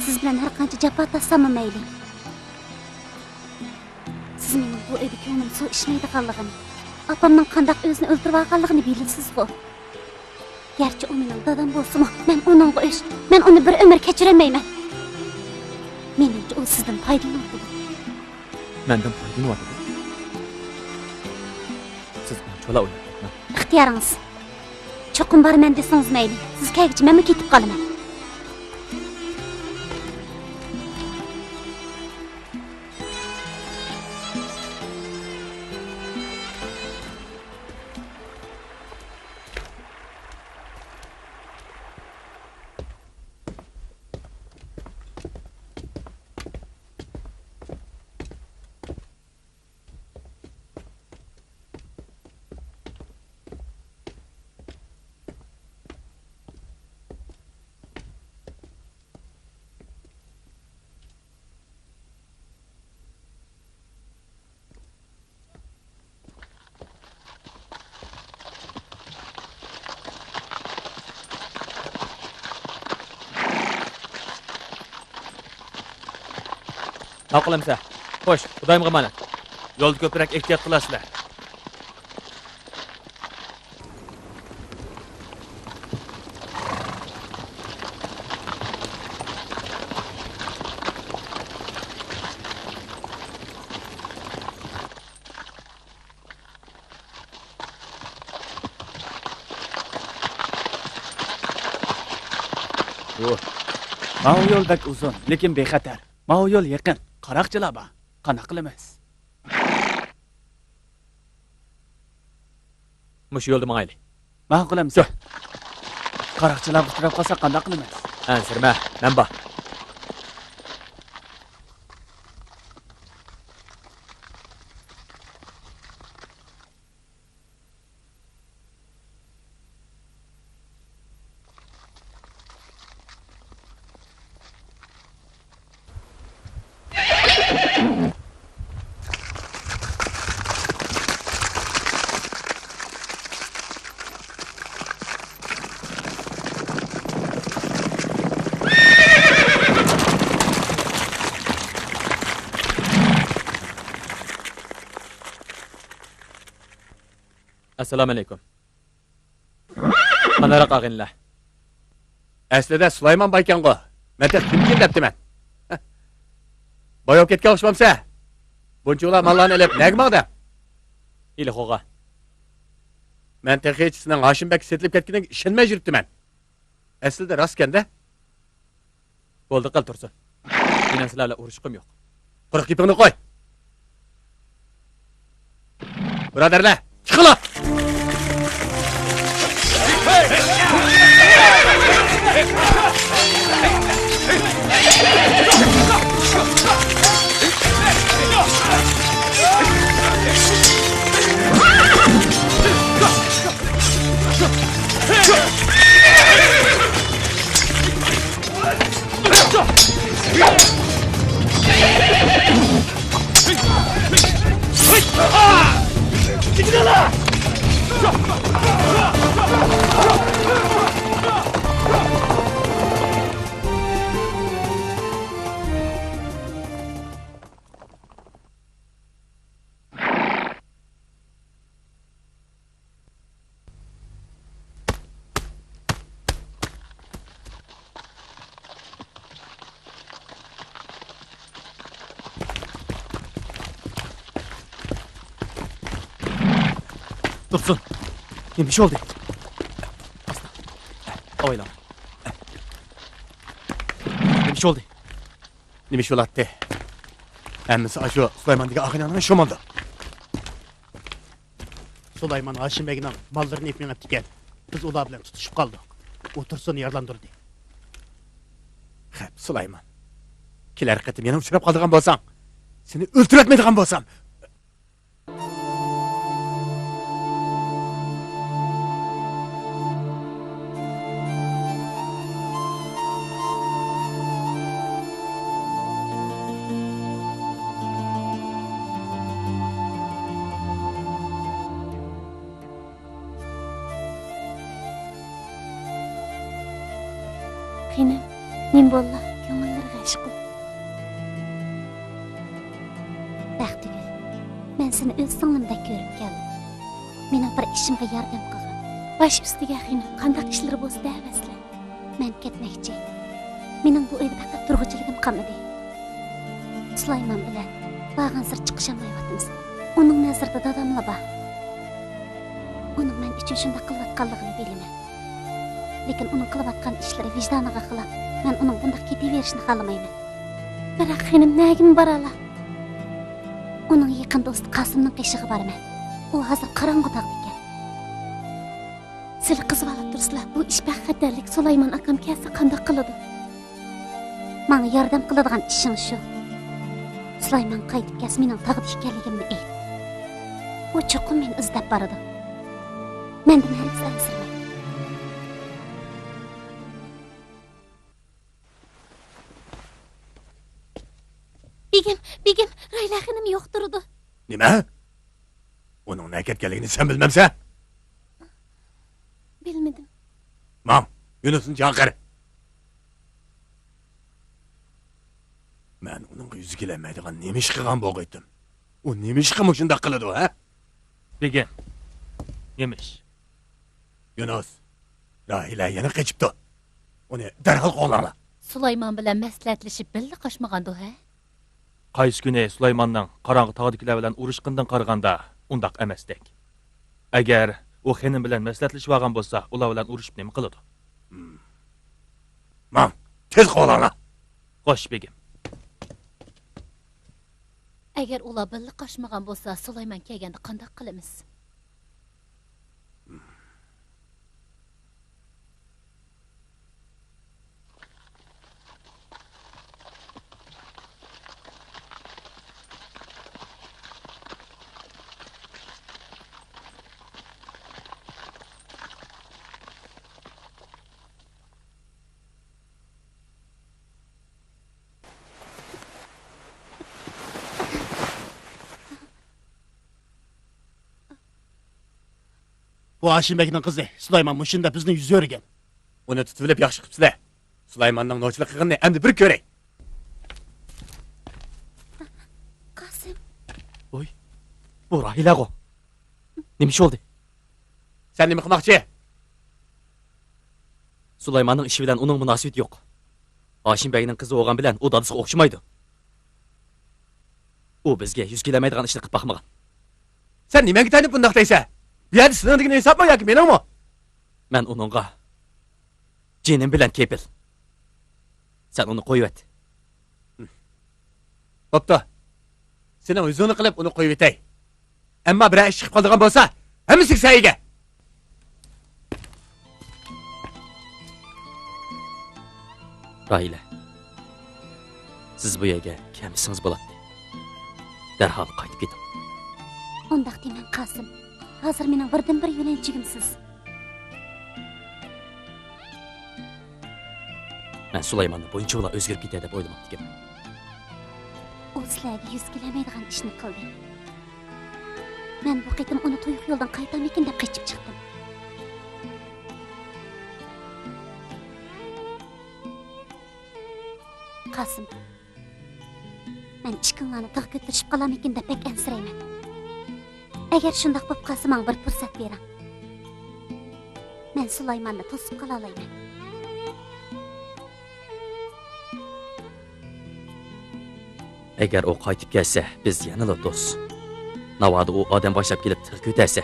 سىز بىلەن ھەر قانچە جاپا تارتساممۇ مەيلى. سىز مېنىڭ بۇ ئۆيدە كۆڭلۈم سۇ ئىچمەيدىغانلىقىنى، ئاپامنىڭ قانداق ئۆزىنى ئۆلتۈرۈۋالغانلىقىنى بىلىسىزغۇ؟ گەرچە ئۇ مېنىڭ دادام بولسىمۇ، مەن ئۇنىڭغا ئۆچ، مەن ئۇنى بىر ئۆمۈر كەچۈرەلمەيمەن. مېنىڭچە ئۇ سىزدىن پايدىلىنىۋاتىدۇ. مەندىن پايدىلىنىۋاتىدۇ؟ سىز ئۇنچىۋالا ئويلاپ كەتمەڭ. ئىختىيارىڭىز. چوقۇم بارىمەن دېسىڭىز مەيلى. سىز كەلگۈچە مەنمۇ كېتىپ قالىمەن. ماقۇل ئەمىسە. خوش، خۇدايىمغا ئامانەت. يولدا كۆپرەك ئېھتىيات قىلارسىلەر. ماۋۇ يول بەك ئۇزۇن، لېكىن بىخەتەر. ماۋۇ يول يېقىن، قاراقچىلار بار. قانداق قىلىمىز؟ مۇشۇ يولدا ماڭايلى. ماقۇل ئەمىسە. قاراقچىلارغا ئۇچراپ قالساق قانداق قىلىمىز؟ ئەنسىرىمە، مەن بار. ئەسسالامۇئەلەيكۇم. قانداقراق ئاغىنىلەر؟ ئەسلىدە سۇلايمان بايكەنغۇ. مەن تېخى كىمكىن دەپتىمەن. باياۋ كەتكەن ئوخشىمامسە؟ بۇنچىۋالا ماللارنى ئېلىپ نەگە ماڭدى؟ ھېلىخوغا. مەن تېخىچە سېنىڭ ھاشىم بەگكە سېتىلىپ كەتكىنىڭگە ئىشەنمەي يۈرۈپتىمەن. ئەسلىدە راستكەن-دە. بولدى، قىل تۇرسۇن. مېنىڭ سىلەر بىلەن ئۇرۇشقۇم يوق. قۇرۇق گېپىڭنى قوي. بۇرادەرلەر، چىقىڭلار! تۇرسۇن، نېمە ئىش بولدى؟ ئاستا. ئاۋايلاڭ. نېمە ئىش بولدى؟ نېمە ئىش بولاتتى؟ ھەممىسى ئاشۇ سۇلايمان دېگەن ئاغىنەڭنىڭ ئىشى بولمامدۇ؟ سۇلايمان ھاشىم بەگنىڭ ماللىرىنى ئېلىپ مېڭىپتىكەن. بىز ئۇلار بىلەن تۇتۇشۇپ قالدۇق. ئۇ تۇرسۇننى يارىلاندۇردى. خەپ، سۇلايمان. كېلەر قېتىم يەنە ئۇچراپ قالىدىغان بولساڭ، سېنى ئۆلتۈرۈۋەتمەيدىغان بولسام. خېنىم، نېمە بولدى؟ كۆڭۈللىرى غەشقۇ. بەختىگۈل، مەن سېنى ئۆز سىڭلىمدەك كۆرۈپ كەلدىم. مېنىڭ بىر ئىشىمغا ياردەم قىلغىن. باش ئۈستىگە خېنىم، قانداق ئىشلىرى بولسا دەۋەرسىلە. مەن كەتمەكچى. مېنىڭ بۇ ئۆيدە پەقەت تۇرغۇچىلىكىم قالمىدى. سۇلايمان بىلەن بارغانسېرى چىقىشالمايۋاتىمىز. ئۇنىڭ نەزىرىدە داداملا بار. ئۇنىڭ مەن ئۈچۈن شۇنداق قىلىۋاتقانلىقىنى بىلىمەن. لېكىن ئۇنىڭ قىلىۋاتقان ئىشلىرى ۋىجدانىغا خىلاپ. مەن ئۇنىڭ بۇنداق كېتىۋېرىشىنى خالىمايمەن. بىراق خېنىم نەگىمۇ بارالا؟ ئۇنىڭ يېقىن دوستى قاسىمنىڭ قېشىغا بارىمەن. ئۇ ھازىر قاراڭغۇ تاغدا ئىكەن. سىلى قىزىۋالا تۇرسىلا، بۇ ئىش بەك خەتەرلىك، سۇلايمان ئاكام كەلسە قانداق قىلىدۇ؟ ماڭا ياردەم قىلىدىغان ئىشىڭ شۇ. سۇلايمان قايتىپ كەلسە مېنىڭ تاغدا ئىكەنلىكىمنى ئېيت. ئۇ چوقۇم مېنى ئىزدەپ بارىدۇ. مەندىن ھەرگىز ئەنسىرىمە. بېگىم، بېگىم، راھىلە خېنىم يوق تۇرىدۇ. نېمە؟ ئۇنىڭ نەگە كەتكەنلىكىنى سەن بىلمەمسەن؟ بىلمىدىم. ماڭ، يۈنۈسنى چاقىر. مەن ئۇنىڭغا يۈز كېلەلمەيدىغان نېمە ئىش قىلغان بولغىيتتىم؟ ئۇ نېمە ئىشقا مۇشۇنداق قىلىدۇ، ھە؟ بېگىم، نېمە ئىش؟ يۈنۈس، راھىلە يەنە قېچىپتۇ. ئۇنى دەرھال قوغلاڭلار. سۇلايمان بىلەن مەسلىھەتلىشىپ بىللە قاچمىغاندۇ، ھە؟ قايسى كۈنى سۇلايماننىڭ قاراڭغۇ تاغدىكىلەر بىلەن ئۇرۇشقىنىدىن قارىغاندا ئۇنداق ئەمەستەك. ئەگەر ئۇ خېنىم بىلەن مەسلىھەتلىشىۋالغان بولسا، ئۇلار بىلەن ئۇرۇشۇپ نېمە قىلىدۇ؟ ماڭ، تېز قوغلاڭلار. خوش، بېگىم. ئەگەر ئۇلار بىللە قاچمىغان بولسا، سۇلايمان كەلگەندە قانداق قىلىمىز؟ بۇ ھاشىم بەگنىڭ قىزى. سۇلايمان مۇشۇنداق بىزنى يۈز ئۆرۈگەن. ئۇنى تۇتۇۋېلىپ ياخشى قىپسىلەر. سۇلايماننىڭ نوچىلىق قىلغىنىنى ئەمدى بىر كۆرەي. قاسىم. ۋوي، بۇ راھىلەغۇ. نېمە ئىش بولدى؟ سەن نېمە قىلماقچى؟ سۇلايماننىڭ ئىشى بىلەن ئۇنىڭ مۇناسىۋىتى يوق. ھاشىم بەگنىڭ قىزى بولغان بىلەن ئۇ دادىسىغا ئوخشىمايدۇ. ئۇ بىزگە يۈز كېلەلمەيدىغان ئىشنى قىلىپ باقمىغان. سەن نېمەڭگە تايىنىپ بۇنداق دەيسەن؟ بۇ يەردە سېنىڭ دېگىنىڭ ھېسابمۇ ياكى مېنىڭمۇ؟ مەن ئۇنىڭغا جېنىم بىلەن كېپىل. سەن ئۇنى قويۇۋەت. بوپتۇ. سېنىڭ ئۆزۈڭنى قىلىپ ئۇنى قويۇۋېتەي. ئەمما بىرەر ئىش چىقىپ قالىدىغان بولسا، ھەممىسىگە سەن ئىگە. راھىلە، سىز بۇ يەرگە كەلمىسىڭىز بولاتتى. دەرھال قايتىپ كېتىڭ. ئۇنداق دېمەڭ، قاسىم. ھازىر مېنىڭ بىردىنبىر يۆلەنچۈكۈم سىز. مەن سۇلايماننى بۇنچىۋالا ئۆزگىرىپ كېتەر دەپ ئويلىماپتىكەنمەن. ئۇ سىلەرگە يۈز كېلەلمەيدىغان ئىشنى قىلدى. مەن بۇ قېتىم ئۇنى تۇيۇق يولدىن قايتارمىكىن دەپ قېچىپ چىقتىم. قاسىم، مەن ئىككىڭلارنى تاغ كۆتۈرۈشۈپ قالارمىكىن دەپ بەك ئەنسىرەيمەن. ئەگەر شۇنداق بولۇپ قالسا، ماڭا بىر پۇرسەت بېرىڭ. مەن سۇلايماننى توسۇپ قالالايمەن. ئەگەر ئۇ قايتىپ كەلسە، بىز يەنىلا دوست. ناۋادا ئۇ ئادەم باشلاپ كېلىپ تىغ كۆتەرسە،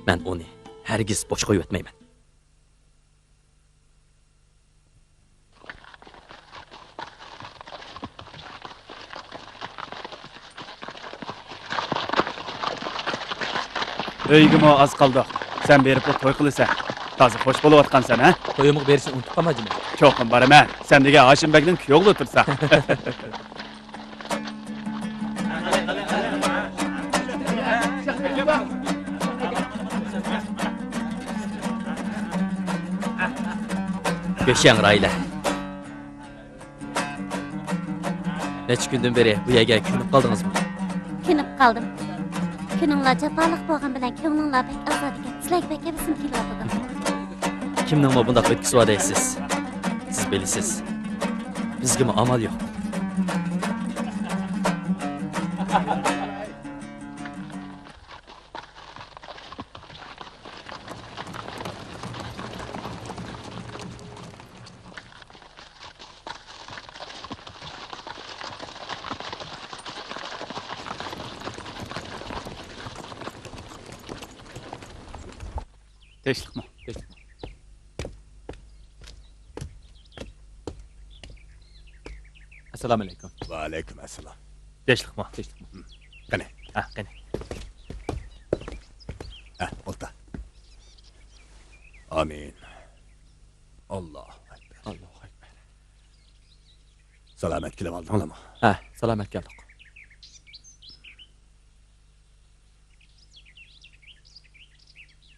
مەن ئۇنى ھەرگىز بوش قويۇۋەتمەيمەن. ئۆيگىمۇ ئاز قالدۇق. سەن بېرىپلا توي قىلىسەن. تازا خوش بولۇۋاتقانسەن، ھە؟ تويۇمغا بېرىشنى ئۇنتۇپ قالما، جىمى. چوقۇم بارىمەن. سەن دېگەن ھاشىم بەگنىڭ كۈيئوغلى تۇرسا. كۆشەڭ رايلە. نەچچە كۈندىن بېرى بۇ يەرگە كۆنۈپ قالدىڭىزمۇ؟ كۆنۈپ قالدىم. كۈنۈڭلار جاپالىق بولغان بىلەن كۆڭلۈڭلار بەك ئازادىكەن. سىلەرگە بەك ھەۋىسىم كېلىۋاتىدۇ. كىمنىڭمۇ بۇنداق ئۆتكۈسى بار دەيسىز؟ سىز بىلىسىز، بىزگىمۇ ئامال يوق. تىنچلىقمۇ؟ تىنچلىقمۇ؟ ئەسسالامۇ ئەلەيكۇم. ۋەئەلەيكۇم ئەسسالام. تىنچلىقمۇ؟ تىنچلىقمۇ؟ قېنى. ھە، قېنى. ھە، ئولتۇر. ئامىن. ئاللاھۇ ئەكبەر. ئاللاھۇ ئەكبەر. سالامەت كېلىۋالدىڭلارمۇ؟ ھە، سالامەت كەلدۇق.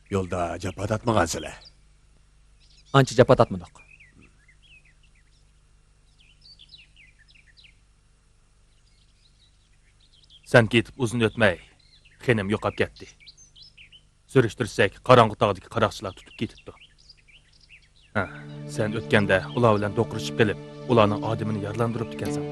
يولدا جاپا تارتمىغانسىلەر؟ ئانچە جاپا تارتمىدۇق. سەن كېتىپ ئۇزۇن ئۆتمەي، خېنىم يوقاپ كەتتى. سۈرۈشتۈرسەك، قاراڭغۇ تاغدىكى قاراقچىلار تۇتۇپ كېتىپتۇ. ھە، سەن ئۆتكەندە ئۇلار بىلەن دوقۇرۇشۇپ قېلىپ، ئۇلارنىڭ ئادىمىنى يارىلاندۇرۇپتىكەنسەن.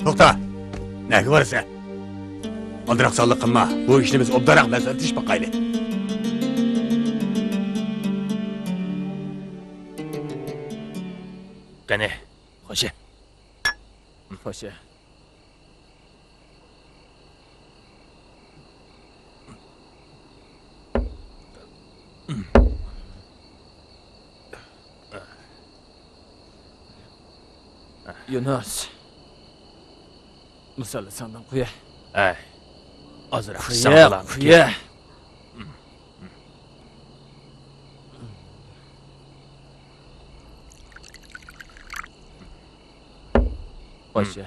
توختا! نەگە بارىسەن؟ ئالدىراقسانلىق قىلما، بۇ ئىشنى بىز ئوبدانراق مەسلىھەتلىشىپ باقايلى. قېنى، خوشە. خوشە. يۇنۇس. مۇسەللىساڭدىن قۇيە. ئەي. ئازراق قۇيە، قۇيە. خوشە.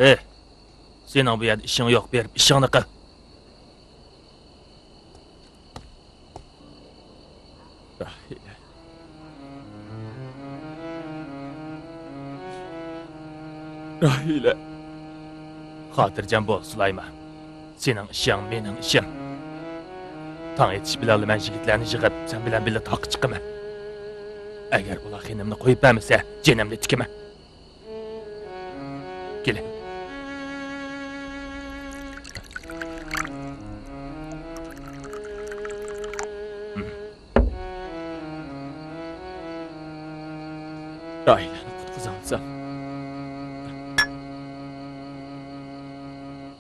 ئېھ، سېنىڭ بۇ يەردە ئىشىڭ يوق، بېرىپ ئىشىڭنى قىل. راھىلە. راھىلە. خاتىرجەم بول، سۇلايمان. سېنىڭ ئىشىڭ مېنىڭ ئىشىم. تاڭ ئېتىش بىلەنلا مەن يىگىتلەرنى يىغىپ، سەن بىلەن بىللە تاغقا چىقىمەن. ئەگەر ئۇلار خېنىمنى قويۇپ بەرمىسە، جېنىمنى تىكىمەن. كېلە. راھىلەنى قۇتقۇزالىسام،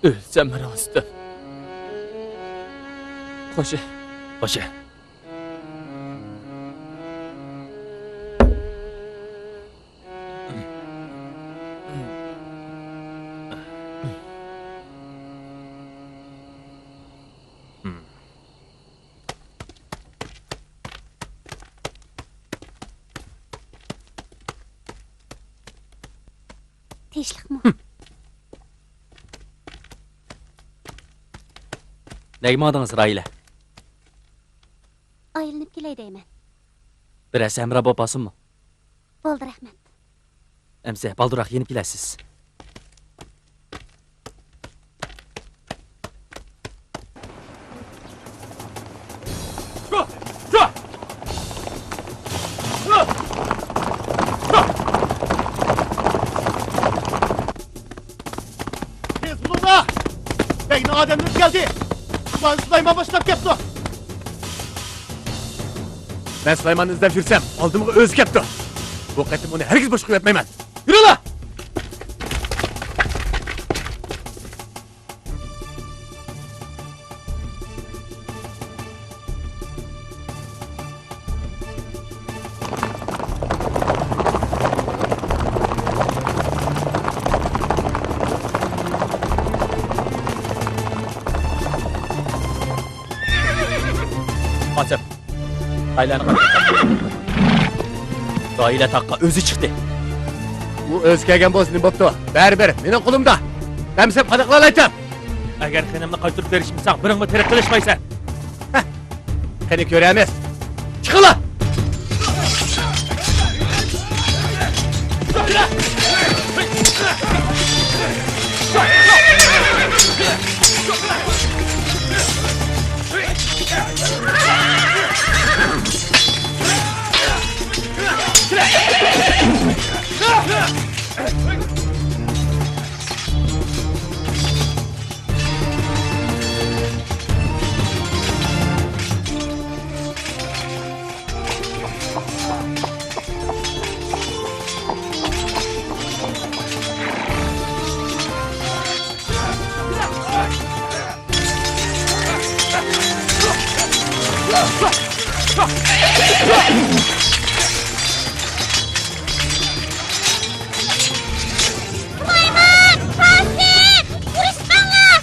ئۆلسەم راستتىن. خوشە. خوشە. تىنچلىقمۇ؟ نەگە ماڭدىڭىز، راھىلە؟ ئايلىنىپ كېلەي دەيمەن. بىرەرسى ھەمراھ بولۇپ بارسۇنمۇ؟ بولدى، رەھمەت. ئەمىسە، بالدۇرراق يېنىپ كېلەرسىز. تېز بولۇڭلار! بەگنىڭ ئادەملىرى كەلدى! ئۇلارنى سۇلايمان باشلاپ كەپتۇ! مەن سۇلايماننى ئىزدەپ يۈرسەم، ئالدىمغا ئۆزى كەپتۇ. بۇ قېتىم ئۇنى ھەرگىز بوش قويۇۋەتمەيمەن. يۈرۈڭلار! قاسىم، راھىلەنى قاچۇر. راھىلە تاغقا ئۆزى چىقتى. ئۇ ئۆزى كەلگەن بولسا نېمە بوپتۇ؟ بەرىبىر مېنىڭ قولۇمدا. دەمسەپ قانداق قىلالايتتىم؟ ئەگەر خېنىمنى قايتۇرۇپ بېرىشمىسەڭ، بىرىڭمۇ تىرىك قېلىشمايسەن. ھە، قېنى كۆرەرمىز. چىقىڭلار! سۇلايمان! قاسىم! ئۇرۇشماڭلار!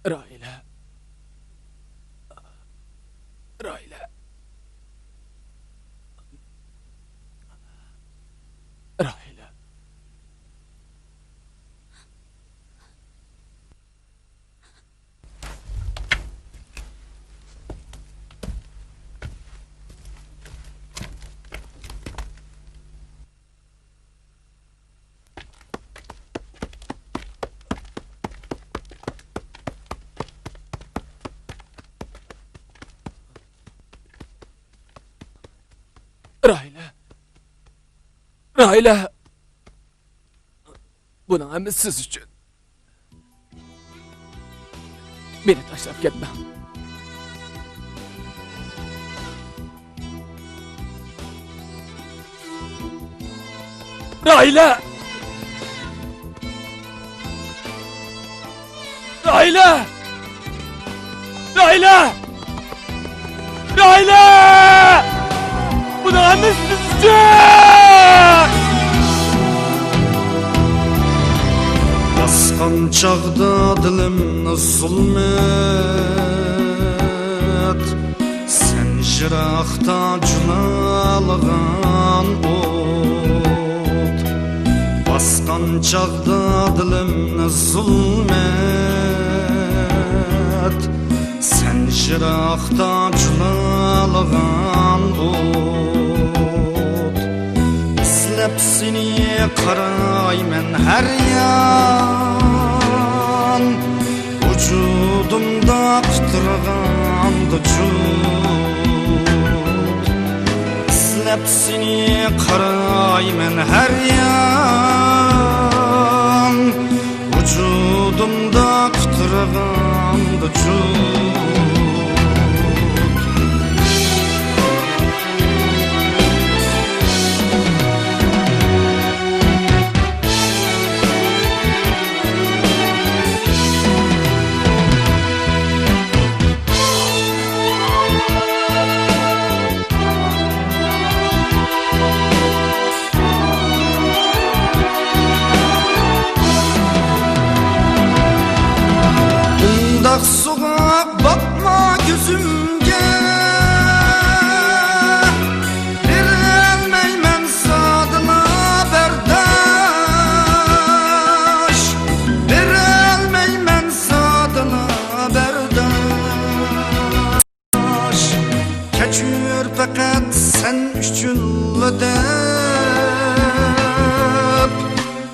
راھىلە. راھىلە. راھىلە. راھىلە! راھىلە! بۇنىڭ ھەممىسى سىز ئۈچۈن. مېنى تاشلاپ كەتمەڭ. راھىلە! راھىلە! راھىلە! راھىلە! بۇنىڭ ھەممىسى سىز ئۈچۈن! باسقان چاغدا دىلىمنى زۇلمەت، سەن يىراقتا جۇلالىغان ئوت، باسقان چاغدا دىلىمنى زۇلمەت، سەن يىراقتا جۇلالىغان ئوت، ئىزلەپ سېنى قارايمەن ھەر يان. ۋۇجۇدۇمدا قۇترىغاندا جۇت، ئىزلەپ سېنى قارايمەن ھەر يان. ۋۇجۇدۇمدا قۇترىغاندا جۇت. ئۇنداق سوغۇق باقما كۆزۈمگە، بېرەلمەيمەن زادىلا بەرداش، بېرەلمەيمەن زادىلا بەرداش. كەچۈر پەقەت سەن ئۈچۈنلا دەپ،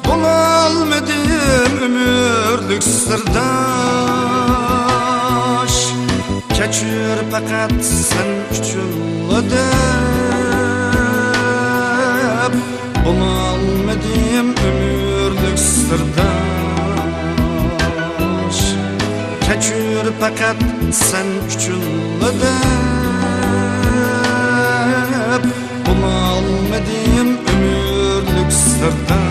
بولالمىدىم ئۆمۈرلۈك سىرداش. كەچۈر پەقەت سەن ئۈچۈنلا دەپ، بولالمىدىم ئۆمۈرلۈك سىرداش. كەچۈر پەقەت سەن ئۈچۈنلا دەپ، بولالمىدىم ئۆمۈرلۈك سىرداش.